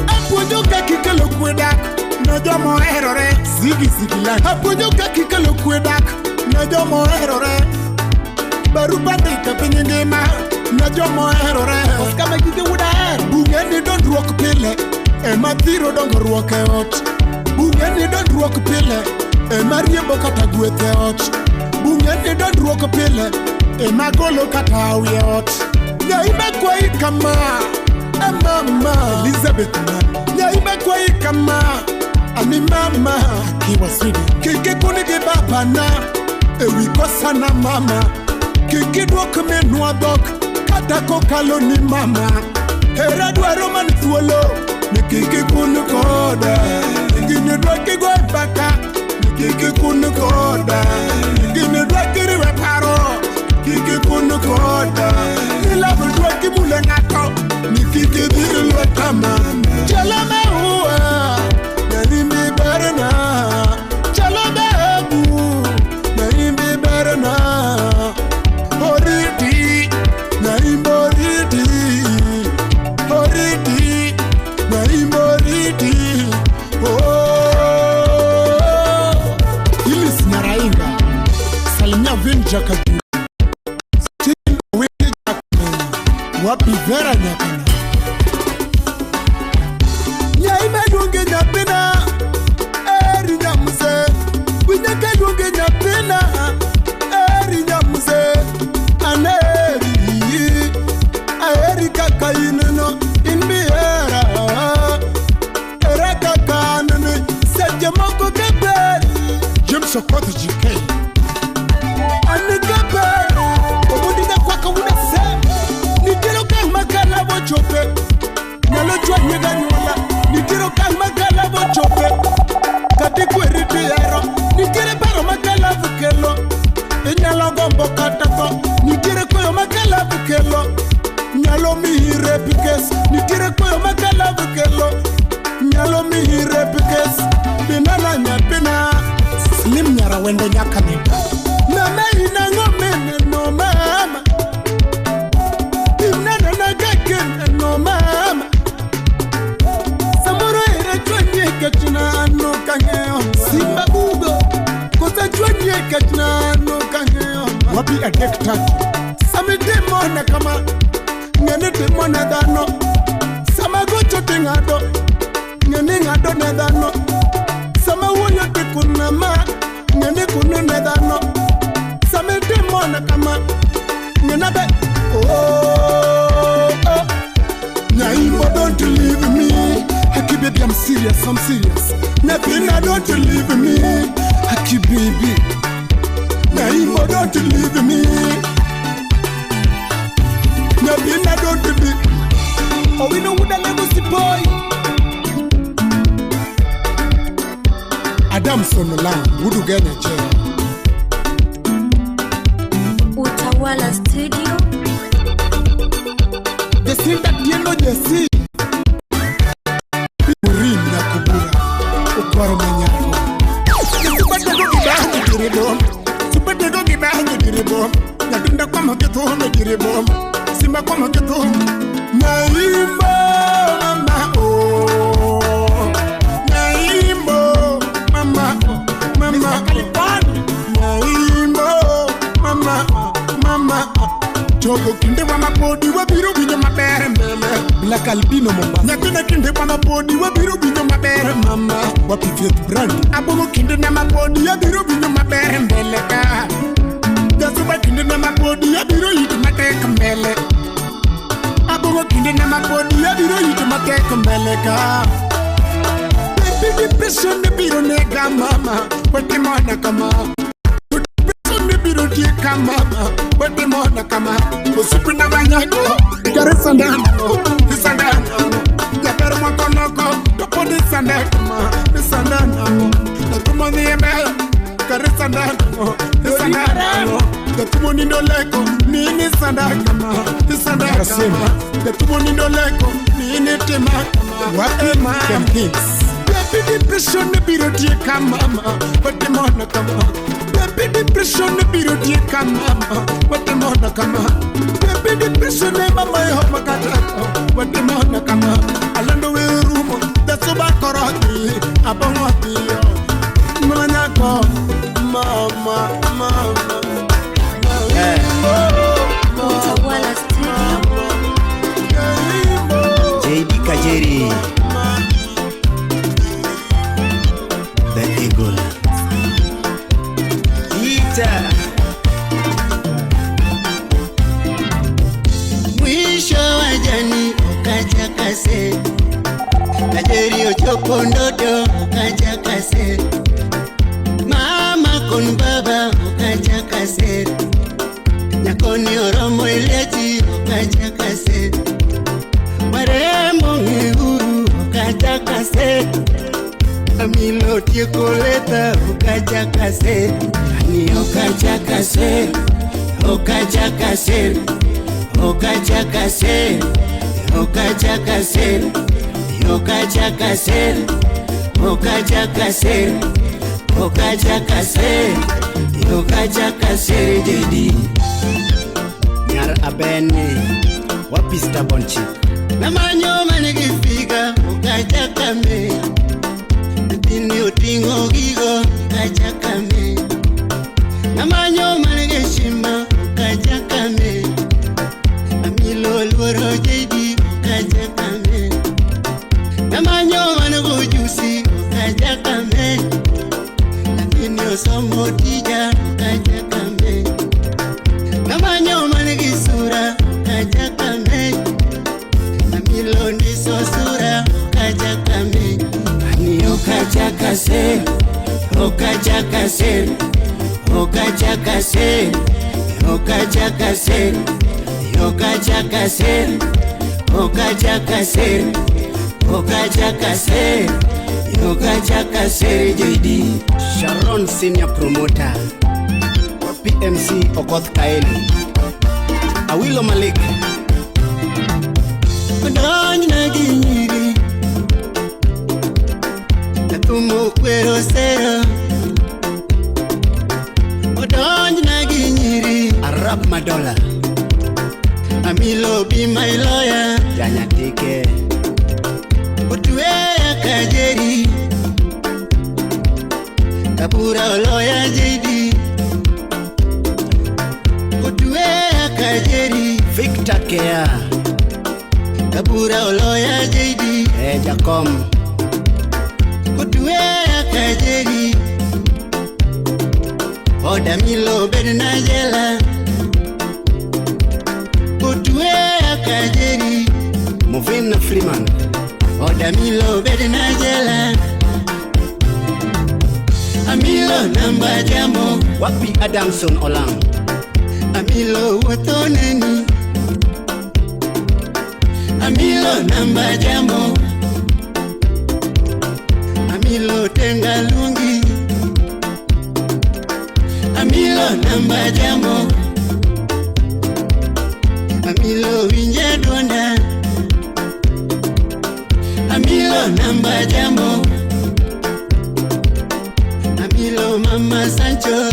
Apuonjo kaka ikelo kwe dak ne joma oherore. Ziggy Ziggy Lang. Apuonjo kaka ikelo kwe dak ne joma oherore. Barupa ndike piny ngima ne joma oherore. Oscar Magige wuod Ahero. Bunge ni dondruok pile ema thiro dongruok e ot. Bunge ni dondruok pile ema riembo kata gweth e ot. Bunge ni dondruok pile ema golo kata hawi e ot. Nyaimbe kwayi kama, e mama. Elizabeth Nani. Nyaimbe kwayi kama, ani mama. Akiwa Sweden. Kik ikun gi babana ewi kosana mama. Kik idwok minwa dhok kata kokalo ni mama. Hera dwaro man thuolo ni kik ikun koda. Gini dwa kigo mbaka ni kik ikun koda. Gini dwa kiriwe paro kik ikun koda. Love dwa kimule ng'ato ni kik idhir lweta mama. Chalo maua nyaimbi berna. Chalo dhahabu nyaimbi berna. Oriti nyaimbo oriti. Oriti nyaimbo oriti. Oh. Ilis Nyarainga. Salimia Vin Jakaju. Stephen Owete Jackman. Wapi Vera Nyakana. Nyaimbe luonge nyathina, eri nyamze. Winyaka luonge nyathina, eri nyamze. Aneri, aheri kaka ineno, in bihera. Era kaka anene, seche moko kaberi. James Okoth GK. An chwanye ganyuola. Nitiere okang' ma kalavo chope, kata ikweri tihero. Nitiere paro ma kalavo kelo, inyalo gombo kata tho. Nitiere koyo ma kalavo kelo, nyalo miyi rape case. Nitiere koyo ma kalavo kelo, nyalo miyi rape case. Binana nyathina, Slim nyara wende nyaka nita. Mama inang'o mineno mama, ineno na kaka ineno mama. Samoro ere chwanye kechna ano kang'eyo. Simba bugo, kosa chwanye kechna ano kang'eyo. Wapi adek tatu. Sama itimona kama, ng'eni timo ne dhano. Sama gocho ting'ado, ng'eni ng'ado ne dhano. Sama wuoyo tikuna ma, ng'eni kuno ne dhano. Sama itimona kama, ng'ena be. Oh, oh. Nyaimbo, don't leave me. Haki baby, I'm serious, I'm serious. Nyathina, don't leave me. Haki baby. Nyaimbo, don't leave me. Nyathina, don't be. Owino wuda Legacy boy. Adam Sonolang, wudu Genya chair. Utawala Studio. Jacinta Tieno Jesse. Murim na kubura, okwaro manyako. Supatego gibanyo diribom, supatego gibanyo diribom. Nyatunda kwa maketho na diribom, simba kwa maketho. Nyaimbo mama oh, nyaimbo mama oh, mama oh. Nyaimbo mama oh, mama oh. Chogo kinde wa mapodi wabiro winjo maber mbele. Black Albino Mombasa. Nyathina kinde wa mapodi wabiro winjo maber mama. Wapi Faith Brand. Abongo kinde na mapodi abiro winjo maber mbele ka. Jasuba kinde na mapodi abiro yito matek mbele. Abongo kinde na mapodi abiro yito matek mbele ka. Baby depression ne biro nega mama. Watimona kama. Depression ne biro tieka mama. Watimona kama. Osipina manyako. Garisandano, isandano. Jaber moko noko, to pod isandano, isandano. Natumo ni embe, garisandano, isandano. Natumo ni ndoleko, nini sandakama, isandakama. Natumo ni ndoleko, nini timakama. Wapi Ken Kings. Baby depression ne biro tieka mama, watimona kama. Baby depression ne biro tieka mama, watimona kama. Baby depression ne mama yo makatako, watimona kama. Alando we rumo, dasuba koroti, abongo tiyo. Manyako, mama, mama. Utawala Studio. JB Kajeri, The Eagle. Ita. Mwisho wa jani ukachakase, Kajeri ochopo ndoto ukachakase, mama kon baba ukachakase, nyakoni oromo elechi ukachakase, warembo ng'euru ukachakase, amilo tieko leta ukachakase, ani ukachakase, ukachakase. Okachakase, okachakase, okachakase, okachakase, okachakase, okachakase, JD. Nyar Abene, wapi Stubborn Chief. Namanyo manigifika, okachakame, Tini otingo gigo, okachakame. Namanyo manigeshima, okachakame. Amilo luoro JD, okachakame. Namanyo managojusi, okachakame. Lakini osomo tija, okachakame. Namanyo manigisura, okachakame. Amilo ndiso sura, okachakame. Ani okachakase, okachakase, okachakase, okachakase, okachakase, okachakase, Okachakase Okachakase JD Sharon Senior Promoter wa PMC Okoth Kaeli Awilo Malik Odonjna gi nyiri Natumo kwero sero Odonjna gi nyiri Arab Madola Amilo be my lawyer Janyatike Otweya kajeri Kabura oloya JD Otweya kajeri Victor Kea Kabura oloya JD Jacom Otweya kajeri Oda milo bed na jela Otweya kajeri Movin Freeman Oda milo bed na jela Amilo namba jambo Wapi Adamson Olang Amilo wuothoneni Amilo namba jambo Amilo tenga lungi Amilo namba jambo Amilo winje duonda Amilo namba jambo Amilo mama Sancho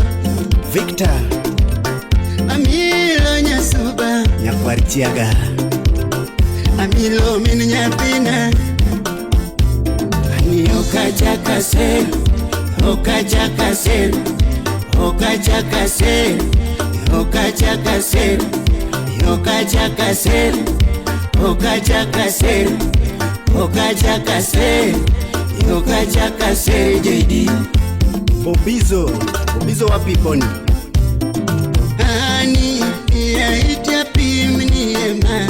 Victor Amilo nyasuba Nyakwar Chiaga Amilo min nyathina Ani okachakase Okachakase Okachakase Okachakase Okachakase Okachakase Okachakase Okachakase JD Bobizo Bobizo wapi Boni Ani mia itapim niema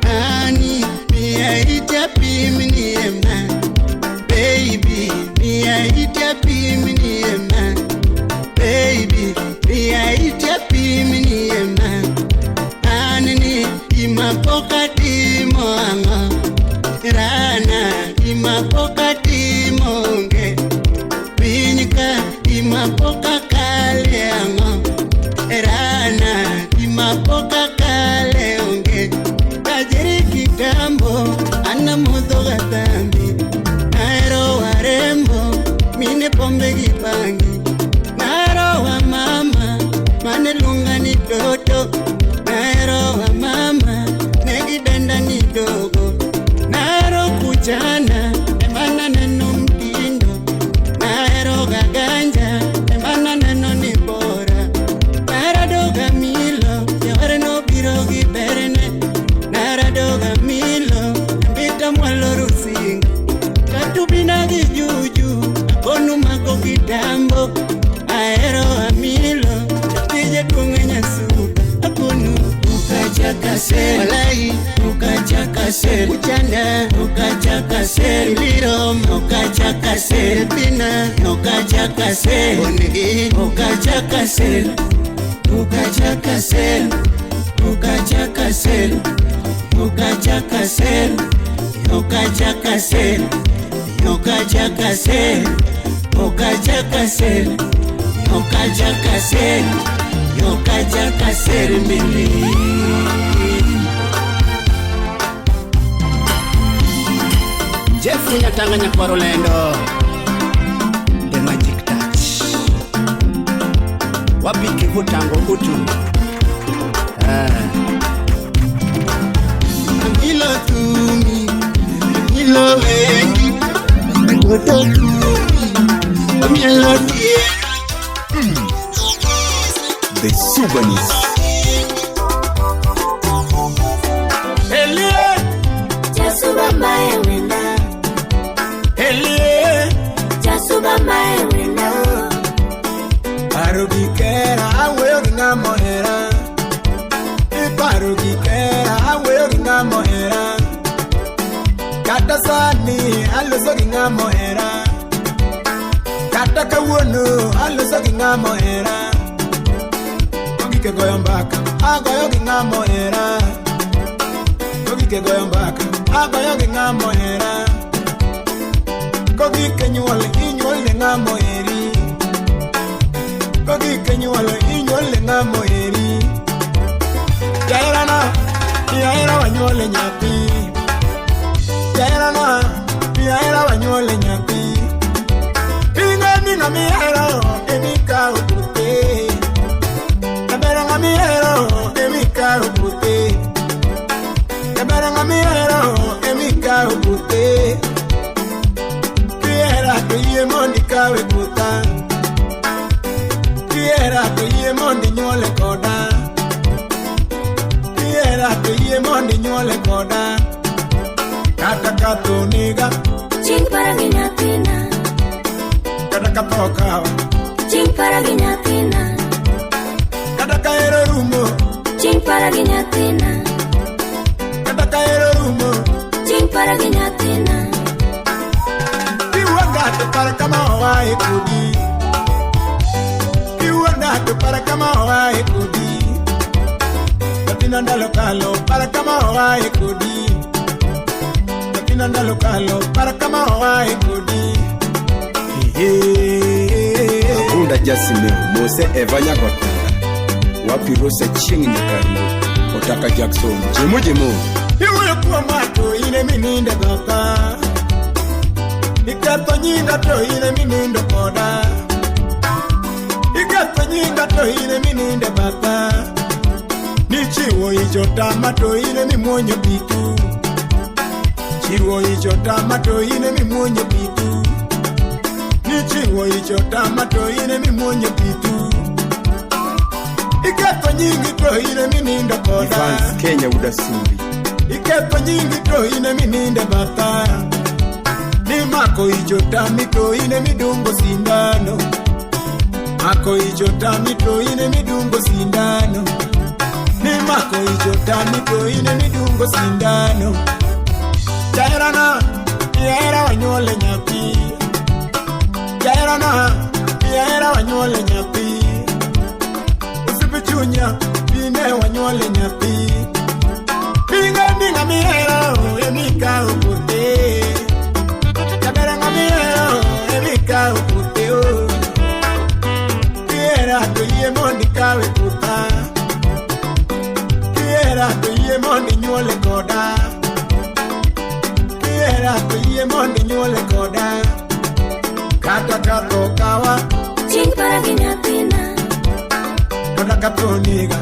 Ani mia itapim niema Baby mia itapim niema Baby mia itapim niema Ani imapokati moango Rana imapokati monge Pinyka imapoka kale ango Rana imapoka kale onge Kajeri kitambo anamudho gatambi Naero warembo mine pombe gipangi Naero wa mama mane lunga ni toto Naero wa mama negidenda ni dogo Naero kuchana emana neno mtindo Naero gaganja emana neno ni bora Naradoga milo jawar no biro gi berne Naradoga milo mbita mwalo rusinga Katubina gi juju akonu mako kitambo Aero amilo tije duong' nyasuba akonu Ukachakase walai ukachakase uchanda ukachakase liro ukachakase pina ukachakase onigi ukachakase ukachakase ukachakase ukachakase ukachakase ukachakase ukachakase ukachakase ukachakase mbili Jeff Nyatanga Nyakwar Olendo The Magic Touch Wapi Kivutango Utu Amilo tumi Amilo wengi Toto tumi Amilo tie The Subanese Elie Jasuba maewena Elie Jasuba maewena Paro gikera aweyo gi ng'ama ohera Iparo gikera aweyo gi ng'ama ohera Kata sani aloso gi ng'ama ohera Kata kawuono aloso gi ng'ama ohera Kogike goyo mbaka agoyo gi ng'ama ohera Kogike goyo mbaka agoyo gi ng'ama ohera minyuolo inyuole ng'ama oheri. Jaherana, jahera wanyuole nyathi. Jaherana, jahera wanyuole nyathi. Ing'e ni ng'ama ihero emikawo puothe. Jaber ng'ama ihero emikawo puothe. Jaber ng'ama ihero emikawo puothe. Kihera to yie mondo ikawe puotha. Kihera to yie mondo inyuole koda. Kihera to yie mondo inyuole koda. Kata ka tho nega. Chieng' para gi nyathina. Kata ka tho okawa. Chieng' para gi nyathina. Kata ka hero rumo. Chieng' para gi nyathina. Kata ka hero rumo. Chieng' para gi nyathina. Kiwuonda to par kama oaye kodi. Kiwuonda to par kama oaye kodi. Nyathina ndalo kalo par kama oaye kodi. Nyathina ndalo kalo par kama oaye kodi. Akunda Jasimeo Mose Eva Nyagotanga Wapi Rosa Chieng' Nyakaruo Otaka Jackson Jemo Jemo. Iwuoyo kuoma to in ema inindo e batha. Iketho nyinga to in ema inindo koda. Iketho nyinga to in ema inindo e batha. Nichiwo ich otama to in ema imuonyo pitu. Chiwo ich otama to in ema imuonyo pitu. Nichiwo ich otama to in ema imuonyo pitu. Iketho nyingi to in ema inindo koda. Evans Kenya Udasumbi. Iketho nyingi to in ema inindo e batha. Nimako ich otami to in ema idungo sindano. Mako ich otami to in ema idungo sindano. Nimako ich otami to in ema idungo sindano. Jaherana, jahera wanyuole nyathi. Jaherana, jahera wanyuole nyathi. Osiep chunya, bine wanyuole nyathi. Ing'e ni ng'ama ihero ema ikawo puothe. Jaber ng'ama ihero ema ikawo puothe o. Kihera to yie mondo ikawe puotha. Kihera to yie mondo inyuole koda. Kihera to yie mondo inyuole koda. Kata ka tho kawa. Chieng' para gi nyathina. Kata ka tho nega.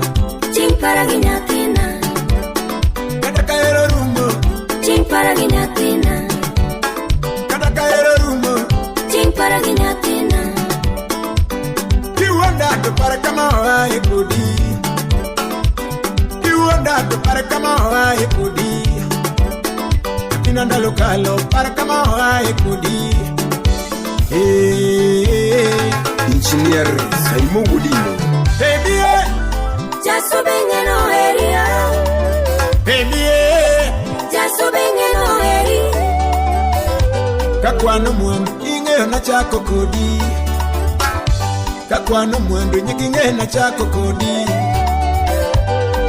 Chieng' para gi nyathina. Kata ka hero rumo. Chieng' para gi nyathina. Kata ka hero rumo. Chieng' para gi nyathina. Kiwuonda to par kama oaye kodi. Kiwuonda to par kama oaye kodi. Nyathina ndalo kalo par kama oaye kodi. Engineer Saimo Wodimbo. Baby, eh. Jasubenge no heri. Baby, eh. Jasubenge no heri. Kakwano mwandu ing'eyo nachako kodi. Kakwano mwandu nyigi ing'eyo nachako kodi.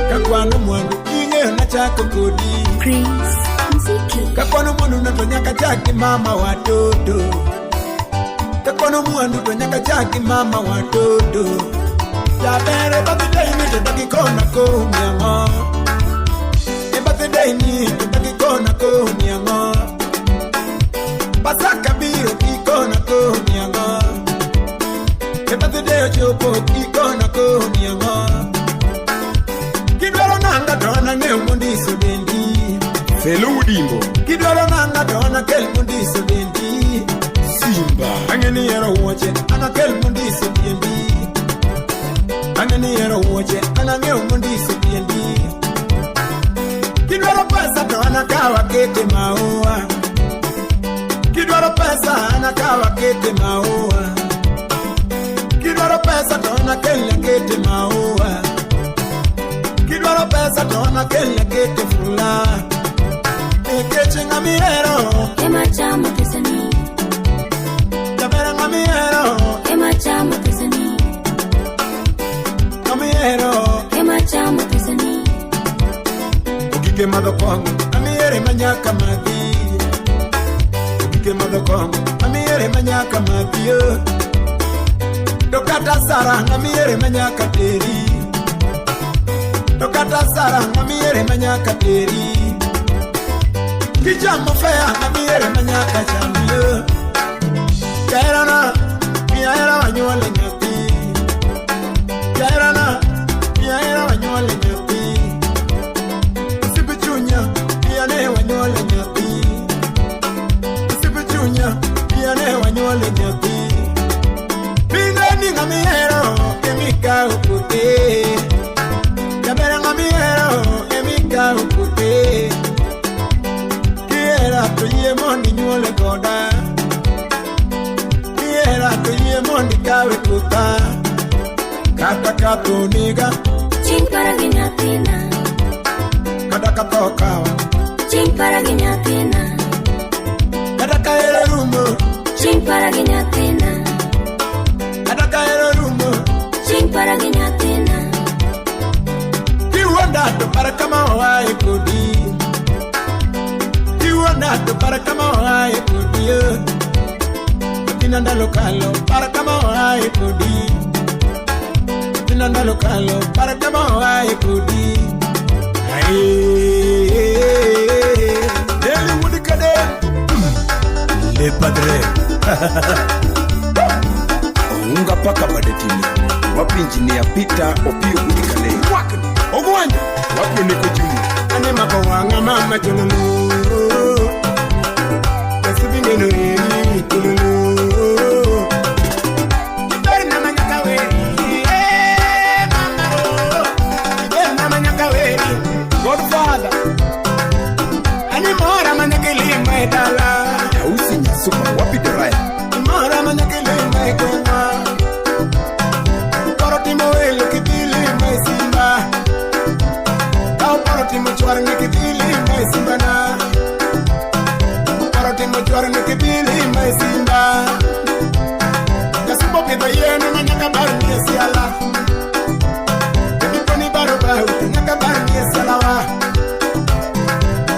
Kakwano mwandu ing'eyo nachako kodi. Chris Mziki. Kakwano mwandu to nyaka chak gi mama watoto. Kakwano mwandu to nyaka chak gi mama watoto. Jaber e birthday ni to dak ikona komi ang'o. E birthday ni to dak ikona komi ang'o. Pasaka biro ikona komi ang'o. E birthday ochopo ikona komi ang'o. Kidwaro nanga to an ang'eyo mondiso dendi. Felo Wodimbo. Kidwaro nanga to an akel mondiso dendi. Simba. Ang'e ni ihero wuoche an akel mondiso tiendi. Ang'e ni ihero wuoche an ang'eyo mondiso tiendi. Kidwaro pesa to an akaw akete maua. Kidwaro pesa an akaw akete maua. Kidwaro pesa to an akel akete maua. Kidwaro pesa to an akel akete fula. Nikech ng'ama ihero ema chamo pesani. Jaber ng'ama ihero ema chamo pesani. Ng'ama ihero ema chamo pesani. Ogige madho kong'o ng'ama ihero ema nyaka madhi. Ogige madho kong'o ng'ama ihero ema nyaka madhi. To kata kata Sara ng'amiere manyaka teri. To kata Sara ng'amiere manyaka teri. Kichamo fea ng'amiere manyaka chamiyo. Jaherana, miahera wanyuole nyathi. Jaherana, miahera wanyuole nyathi. Osiep chunya, miane wanyuole nyathi. Osiep chunya, miane wanyuole nyathi. Pinge ni ng'amihero emikawo puothe. Jaber ng'amihero emikawo puothe. Kihera to yie mondo inyuole koda. Kihera to yie mondo ikawe puotha. Kata ka tho nega, Chieng' para gi nyathina. Kata ka tho kawa, Chieng' para gi nyathina. Kata ka hera rumo, Chieng' para gi nyathina. Kata ka hera rumo, Chieng' para gi nyathina. Kiwuonda to par kama oaye kodi. Kiwuonda to par kama oaye kodi. Nyathina ndalo kalo, par kama oaye kodi. Nyathina ndalo kalo, par kama oaye kodi. Ai, Deli wuod Kaden. Le padre. Ounga paka badetini. Wapi Engineer Peter Opio wuod Kale. Ogwanja. Wapi Oneko Junior. Ane mako wang'a mama chololo. Asibingeno eri chololo. Iber na manyaka weri. Eh, mama oh. Iber na manyaka weri. Godfather. Ani mora manyaka lima e dala. Tausi Nyasuba wapi Doraya. Mora manyaka lima e gweng'wa. Koro timo welo kidhi lima e Simba. Kao poro timo chwar ni kidhi lima e Simba na. Poro timo chwar ni kidhi lima e Simba. Kasumbo pidho yien ma nyaka bar ni e siala. Kendo ni baro bau to nyaka bar ni e siala wa.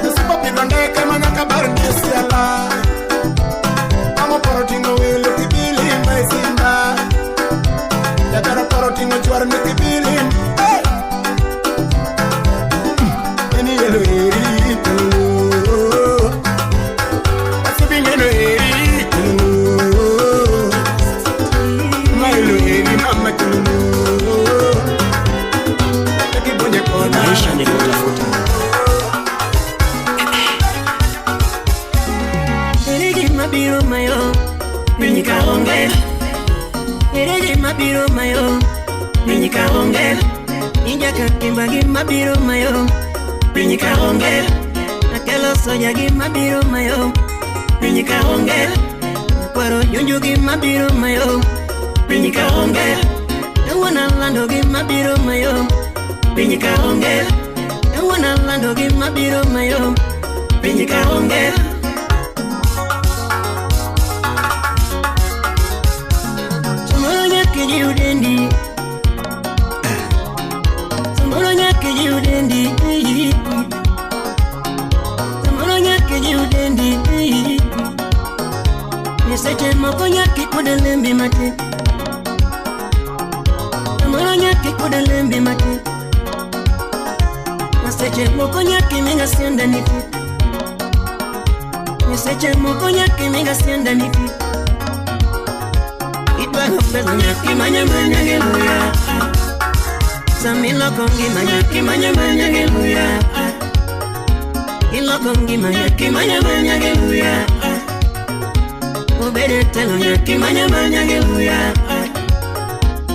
Kasumbo pidho ndeke ma nyaka bar ni e siala. Amo poro ting'o welo kidhi lima e Simba. Jataro poro ting'o chwar ni kidhi lima. Hey! Eni elo eri tolo. Asibingeno eri tolo. Ma elo eri mama tolo. Takibonye kona. Maisha ni kutafuta. Ere gima biro mayo, piny ka onge. Ere gima biro mayo, piny ka onge. Injaka kimba gima biro mayo, piny ka onge. Akelo soja gima biro mayo, piny ka onge. Akwaro junju gima biro mayo, piny ka onge. Kawuono alando gima biro mayo, piny ka onge. Kawuono alando gima biro mayo, piny ka onge. Samoro nyaka jiw dendi. Samoro nyaka jiw dendi. Samoro nyaka jiw dendi. Ni seche moko nyaka ikuod lembi matin. Samoro nyaka ikuod lembi matin. Na seche moko nyaka imiga sienda ni fit. Ni seche moko nyaka imiga sienda ni fit. Idwaro pesa nyaka imanya manya gi luya. Samiloko ngima nyaka imanya manya gi luya. Iloko ngima nyaka imanya manya gi luya. Obede telo nyaka imanya manya gi luya.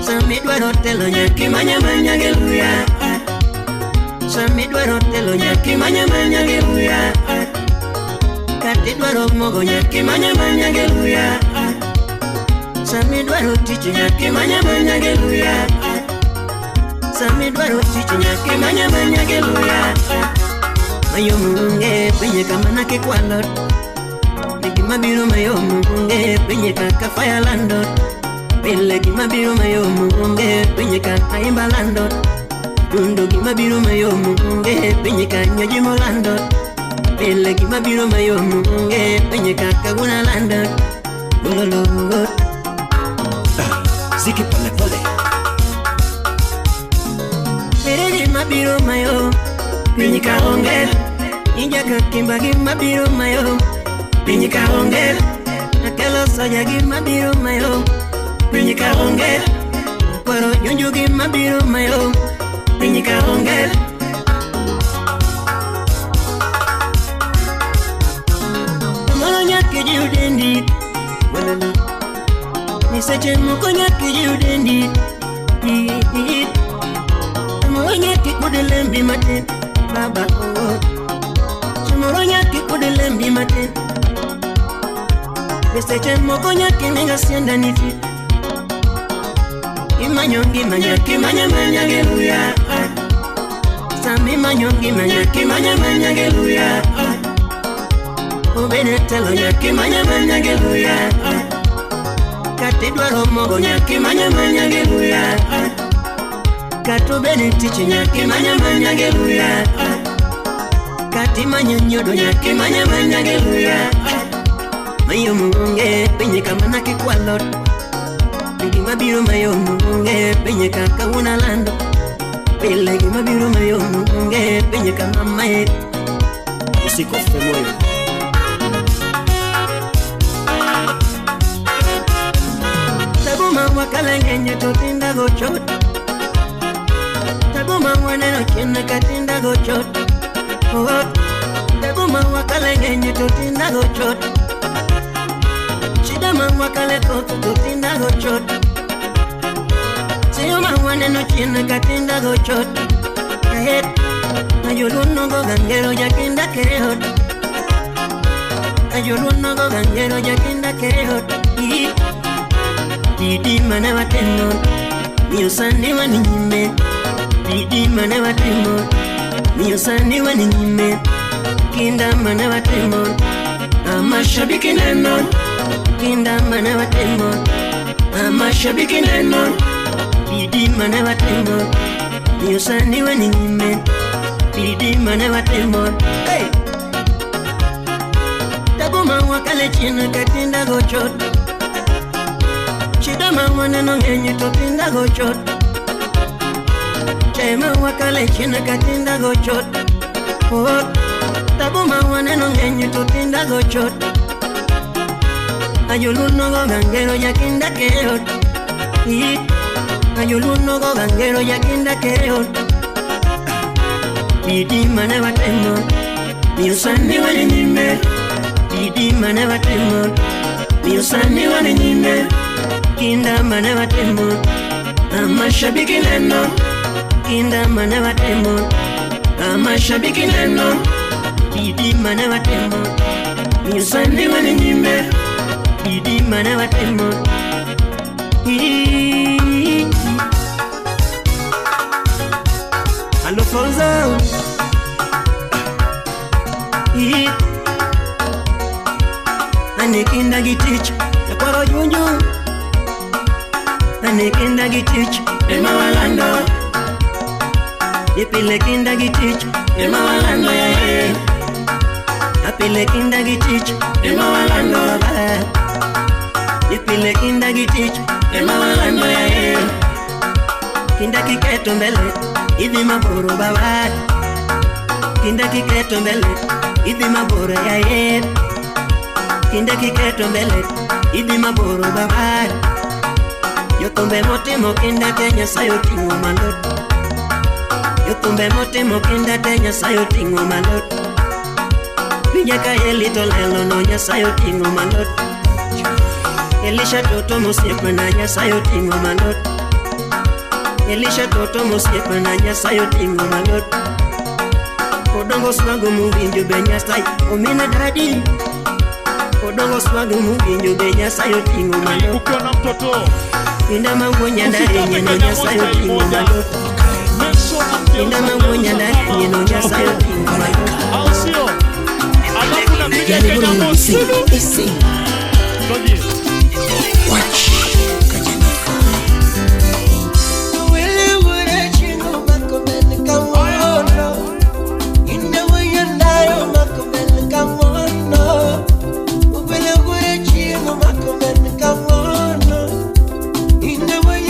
Samidwaro telo nyaka imanya manya gi luya. Samidwaro telo nyaka imanya manya gi luya. Kata idwaro mogo nyaka imanya manya gi luya. Samidwaro tich nyaka imanya manya gi luya. Samidwaro tich nyaka imanya manya gi luya. Mayom onge pinye kama nakikwalo. Ni gima biro mayom onge pinye kaka fire lando. Pile gima biro mayom onge pinye kaka imba lando. Dundo gima biro mayom onge pinye ka nyoji molando. Pile gima biro mayom onge pinye kaka guna lando. Ulolo. Muziki pole pole. Ere gima biro mayo, piny ka onge. Injaka kimba gima biro mayo, piny ka onge. Akelo soja gima biro mayo, piny ka onge. Kwaro junju gima biro mayo, piny ka onge. Moro nyaka jiw dendi, walala. Ni seche moko nyaka jiw dendi. Moro nyaka kude lembi matin, baba oh. Moro nyaka kude lembi matin. Ni seche moko nyaka ninga sienda niti. Imanyo ngima nyaka imanya manya geluya. Sami imanyo ngima nyaka imanya manya geluya. Obene telo nyaka imanya manya geluya. Kati dwaro mogo nyaka imanya manya geluya. Kato bene tich nyaka imanya manya geluya. Kati manyo nyodo nyaka imanya manya geluya. Mayo munge penye kama kikwalot. Gima biro mayo munge penye kaka unalando. Pele gima biro mayo munge penye kama mae. Usikufe moyo. Tabuma wakalengenye totinda gochot. Tabuma waneno chena katinda gochot. Oh, tabuma wakalengenye totinda gochot. Chidama wakale koto totinda gochot. Siyoma waneno chena katinda gochot. Ahet, ayoluno go gangero yakinda kerehot. Ayoluno go gangero yakinda kerehot. Bidi mane watemo, miyo sani waninyime. Bidi mane watemo, miyo sani waninyime. Kinda mane watemo, amashabiki neno. Kinda mane watemo, amashabiki neno. Bidi mane watemo, miyo sani waninyime. Bidi mane watemo. Hey! Tabuma wakale china katinda gochot. Chidama waneno ngenye totinda gochot. Chema wakale china katinda gochot. Oh, tabuma waneno ngenye totinda gochot. Ayoluno go gangero yakinda keot. Ayoluno go gangero yakinda keot. Bidi mane watemo, miyo sani waninyime. Bidi mane watemo, miyo sani waninyime. Kinda mane watemo, amashabiki neno. Kinda mane watemo, amashabiki neno. Bidi mane watemo, miyo sani waninyime. Bidi mane watemo. Alo Fauza. Ane kinda gitich, nakwaro junju. Ane kinda gitich, ema walando. Ipile kinda gitich, ema walando ya ye. Apile kinda gitich, ema walando ba. Ipile kinda gitich, ema walando ya ye. Kinda kiketo mbele, idhi maboro baba. Kinda kiketo mbele, idhi maboro ya ye. Kinda kiketo mbele, idhi maboro baba. Yotombe motimo kinda te Nyasaye oting'o malo. Yotombe motimo kinda te Nyasaye oting'o malo. Winja ka Eli to lelo no Nyasaye oting'o malo. Elisha toto mosiepna Nyasaye oting'o malo. Elisha toto mosiepna Nyasaye oting'o malo. Odongo swago muwinjo be Nyasaye omina dadi. Odongo swago muwinjo be Nyasaye oting'o malo. Ukiwa na mtoto Inda mangonya ndari no Nyasaye oting'o malo. Inda mangonya ndari no Nyasaye oting'o malo. Au sio? Alafu napiga Kenya Mosi. Watch. Come on,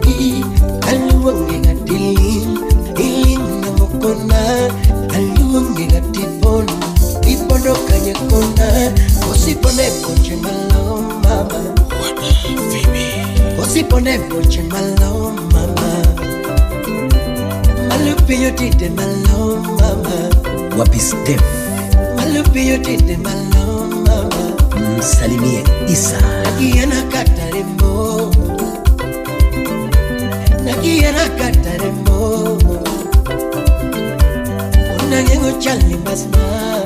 luongi, aluongi gatiling, iling na mokona, aluongi gatipon, ipondo kanye kona, osipone poche malo mama. Osipone poche malo mama. Malupiyo tite malo mama. Wapi Steph? Malupiyo tite malo mama. Msalimie Isa. Nakiana kataremo. Nakiana kataremo. Unangengo chali masna.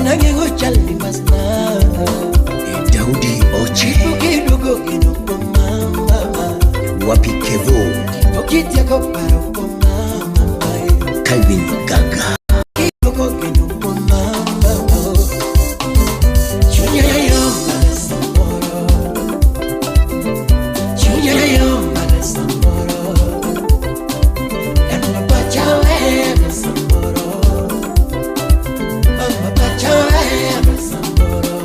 Unangengo chali masna. Daudi Oche. Kidugo kidugo mama. Wapi Kevo? Okitiako paroko mama. Calvin Gaga. Kidugo kidugo mama. Chunya yo magasamboro. Chunya yo magasamboro. Nando pachawe magasamboro. Mama pachawe magasamboro.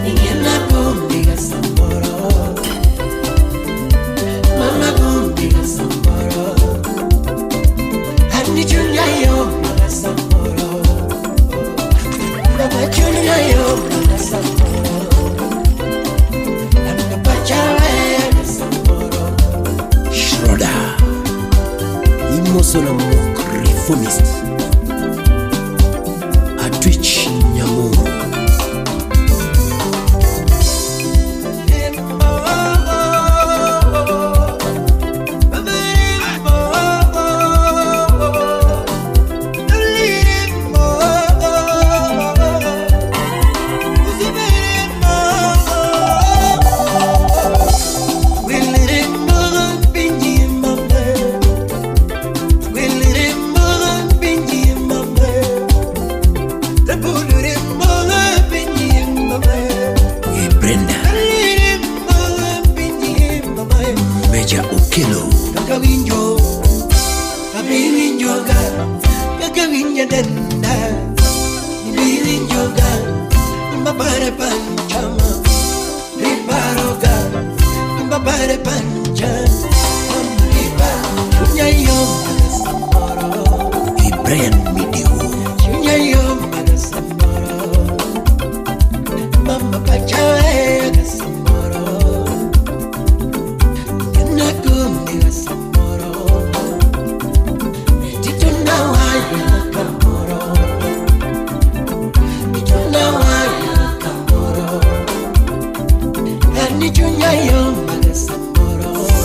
Ingena kumbiga samboro. Mama kumbiga samboro. Ani chunya yo magasamboro. Mama chunya yo magasamboro. Nando pachawe magasamboro. Schroeder. Imosola Mok Reformist. Atwich Nyamoro. Brenda. Meja Okelo. Kakawinjo, kabiwinjoga, kakawinja denda, nibiwinjoga, mbabare panchama, ribaroga, mbabare pancha, riba, chunyayo magasamboro, Brian Midiwo. Chunyayo magasamboro, mama pachawe gasamboro.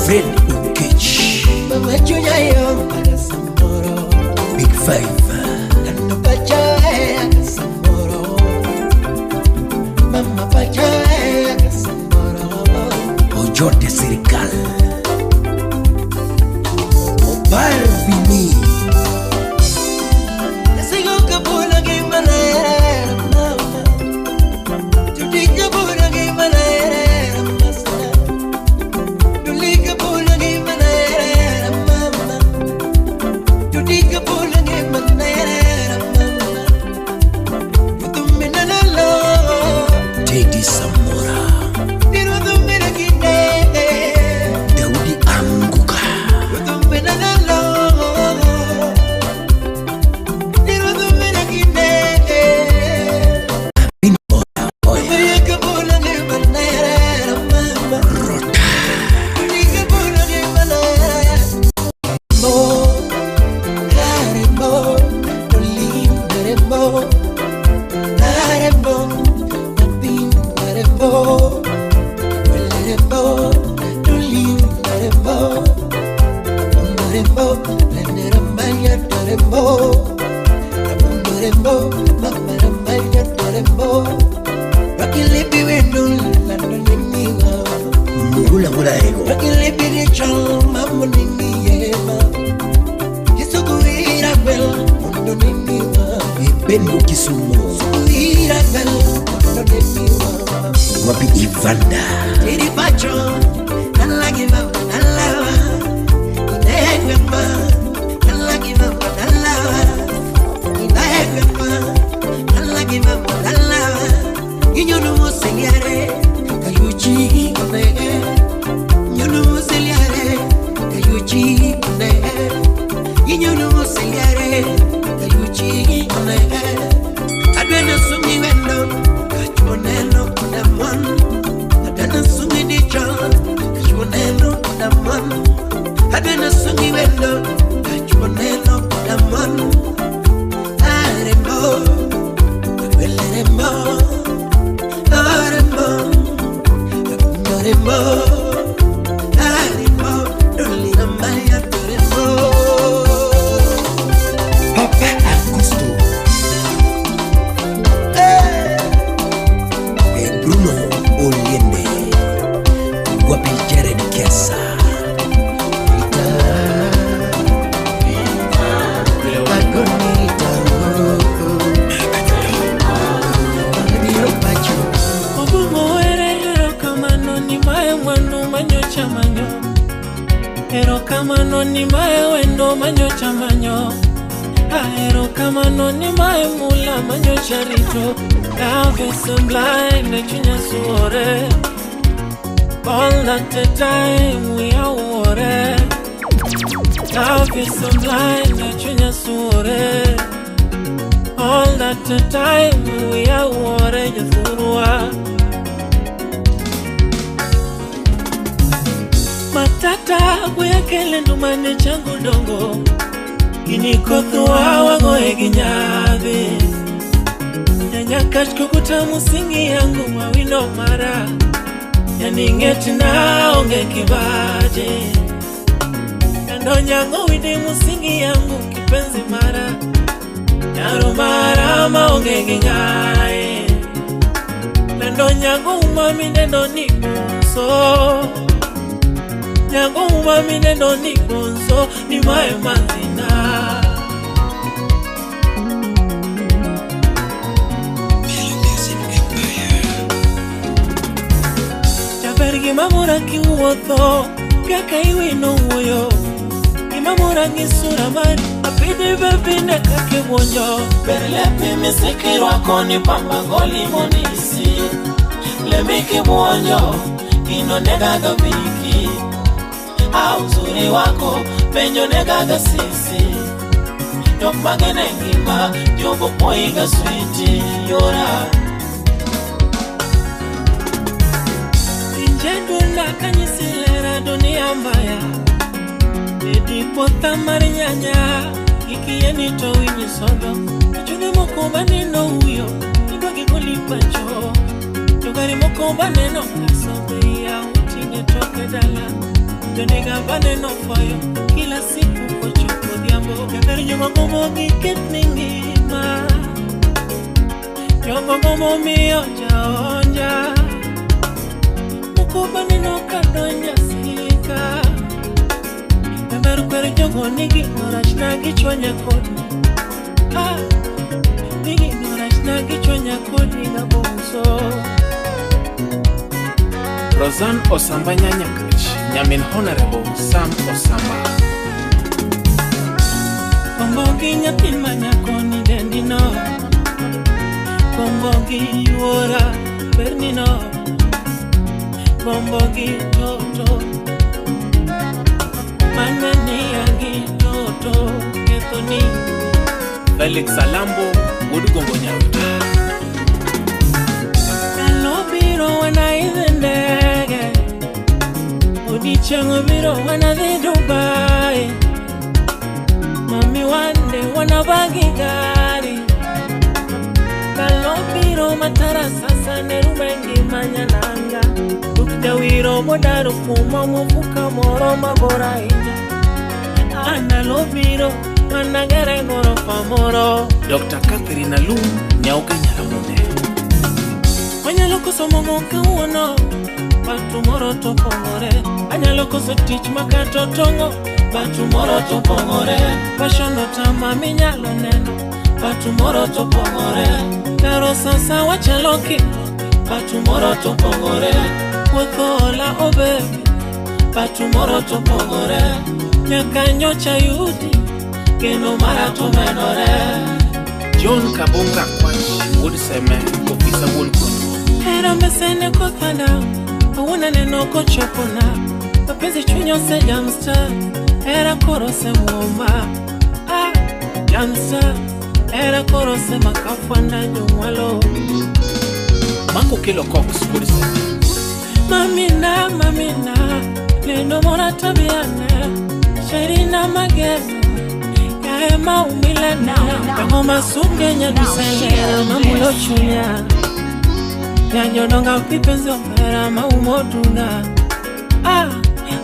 Fred Okech. Big Five. Ojote Serikal. Obar Vini. Teddy Samora. Daudi Anguka. Mugula ngula ego. Ibengo Kisumu. Wapi Ivanda. Kayuchi one Nyunu seliare Kayuchi one Inyunu seliare Kayuchi one Adwena sumi wendo Kachuoneno kudamwan Adwena sumi dicho Kachuoneno kudamwan Adwena sumi wendo Kachuoneno kudamwan Arembo Abuelerembo Arembo Arembo Arembo Dolina maya torembo Papa Augusto Bruno Oliende Wapi Jared Kiasa Erokamano ni mae wendo manyocha manyo Erokamano ni mae mula manyocha rito Love is so blind chunya suore All at the time we are worried Love is so blind chunya suore All at the time we are worried Yathurua Matata kuyakele ndumane changu dongo Ginikothuwa wagoe ginyathi Nyanyakach kukuta musingi yangu wawino mara Yaningeti na onge kibaje Nando nyango widi musingi yangu kipenzi mara Nyaro mara maonge gingae Nando nyango umami nendo ni bonso Nyango umami nendo ni bonso ni mae manzina Gimamora kiwuotho kaka iwino wuoyo Gimamora gi sura mari apidhi bebine kaka ibuonjo Ber lepi misiki rwako ni pamba goli monisi Lembi kibuonjo gino negaga biki Au uzuri wako penjo negaga sisi Jok magene ngima jogo poiga switi yora Jenduna kanyisilera dunia mbaya Edipota marinyanya Ikieni to winyi sodo Achune mokomba neno huyo Nidwa gikulipacho Jogari mokomba neno kasobe ya utinge toke dala Joniga baneno foyo Kila siku kochopo diambo Jagari jogogomo giket ningima Jogogomo miyo jaonja Kuba neno kadonya sika Emeru kwere jogo nigi norach na gichwanya kodi Ah, nigi norach na gichwanya kodi gabonso Roseanne Osamba Nyanyakach, Nyamin Honorable Sam Osamba Kombogi nyathi manyako ni dendino Kombogi yuora bernino Bombogi toto Manani agi toto Ketoni Felix Alambo Wuod Gombo Nyawita Kalo biro wana idhi ndege Odiechieng' biro wana dhi Dubai Mami wande wana bagi gari Kalo biro matara sasa nerume ngima nyananga Jawiro modaro kuma mufuka moro mabora inja Analo biro managere gorofa moro Dr. Catherine Alum Nyauke Nyaramune Anyalo koso momo kawuono But tomorrow to pongore Anyalo koso tich makato tongo But tomorrow to pongore Passion otama minyalo neno But tomorrow to pongore Karo sasa wachalo kiko But tomorrow to pongore Wuotho oh baby But tomorrow to pogore Nyaka nyocha yudi Geno mara to medore John Kabonga Kwach Wuod Seme Ofisa Wuon Kono Hera mesene kothanda Awuono neno kochopona. Mapenzi chuny osejamsta. Hera koro osemuoma. Ah, jamsta. Hera koro osemakafwanda jomwalo. Mango Kelo Cox wuod Seme. Mamina, mamina, neno mora tabiana, sherina mageno, yae maumilana, yango masunge nyadusele, mamulo chunya, yanyodonga kipenzi omera maumodunga, ah,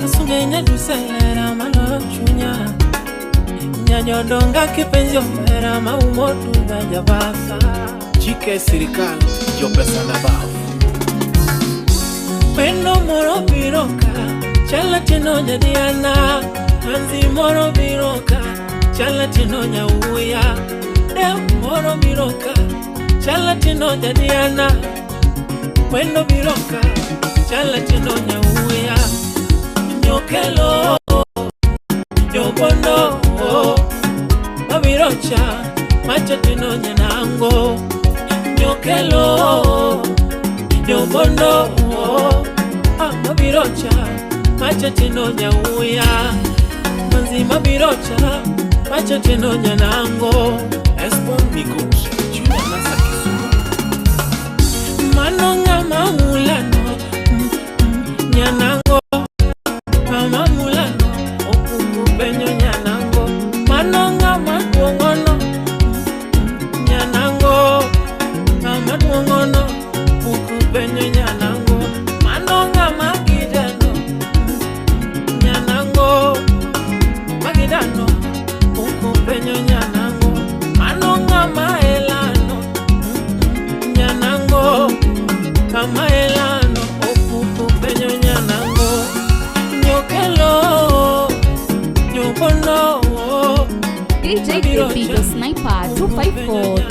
asunge nyaduselera maloro chunya, nyanyodonga kipenzi omera maumodunga jabasa. Chike sirikal jopesa na baf. Pendo moro biroka, chala tino jadiana. Anzi moro biroka, chala tino nyauya. Deu moro biroka, chala tino jadiana. Pendo biroka, chala tino nyauya. Nyokelo, nyobondo, mabirocha, macho tino nyanango. Nyokelo, nyobondo, mabirocha, macho tino nyauya. Manzi mabirocha, macho tino nyanango. Esbon Migot, Junior Nasa Kisumu. Mano ngama mulano, nyanango. Mama mulano, okungu penyo nyanango. Mano ngama duongono, nyanango. Mama duongono, okungu penyo nyanango. Mano ngama gidano, nyanango. Magidano, okungu penyo nyanango. Mano ngama elano, nyanango. Kama elano, okungu penyo nyanango. Nyokelo, nyobono, DJ Davido Sniper 254,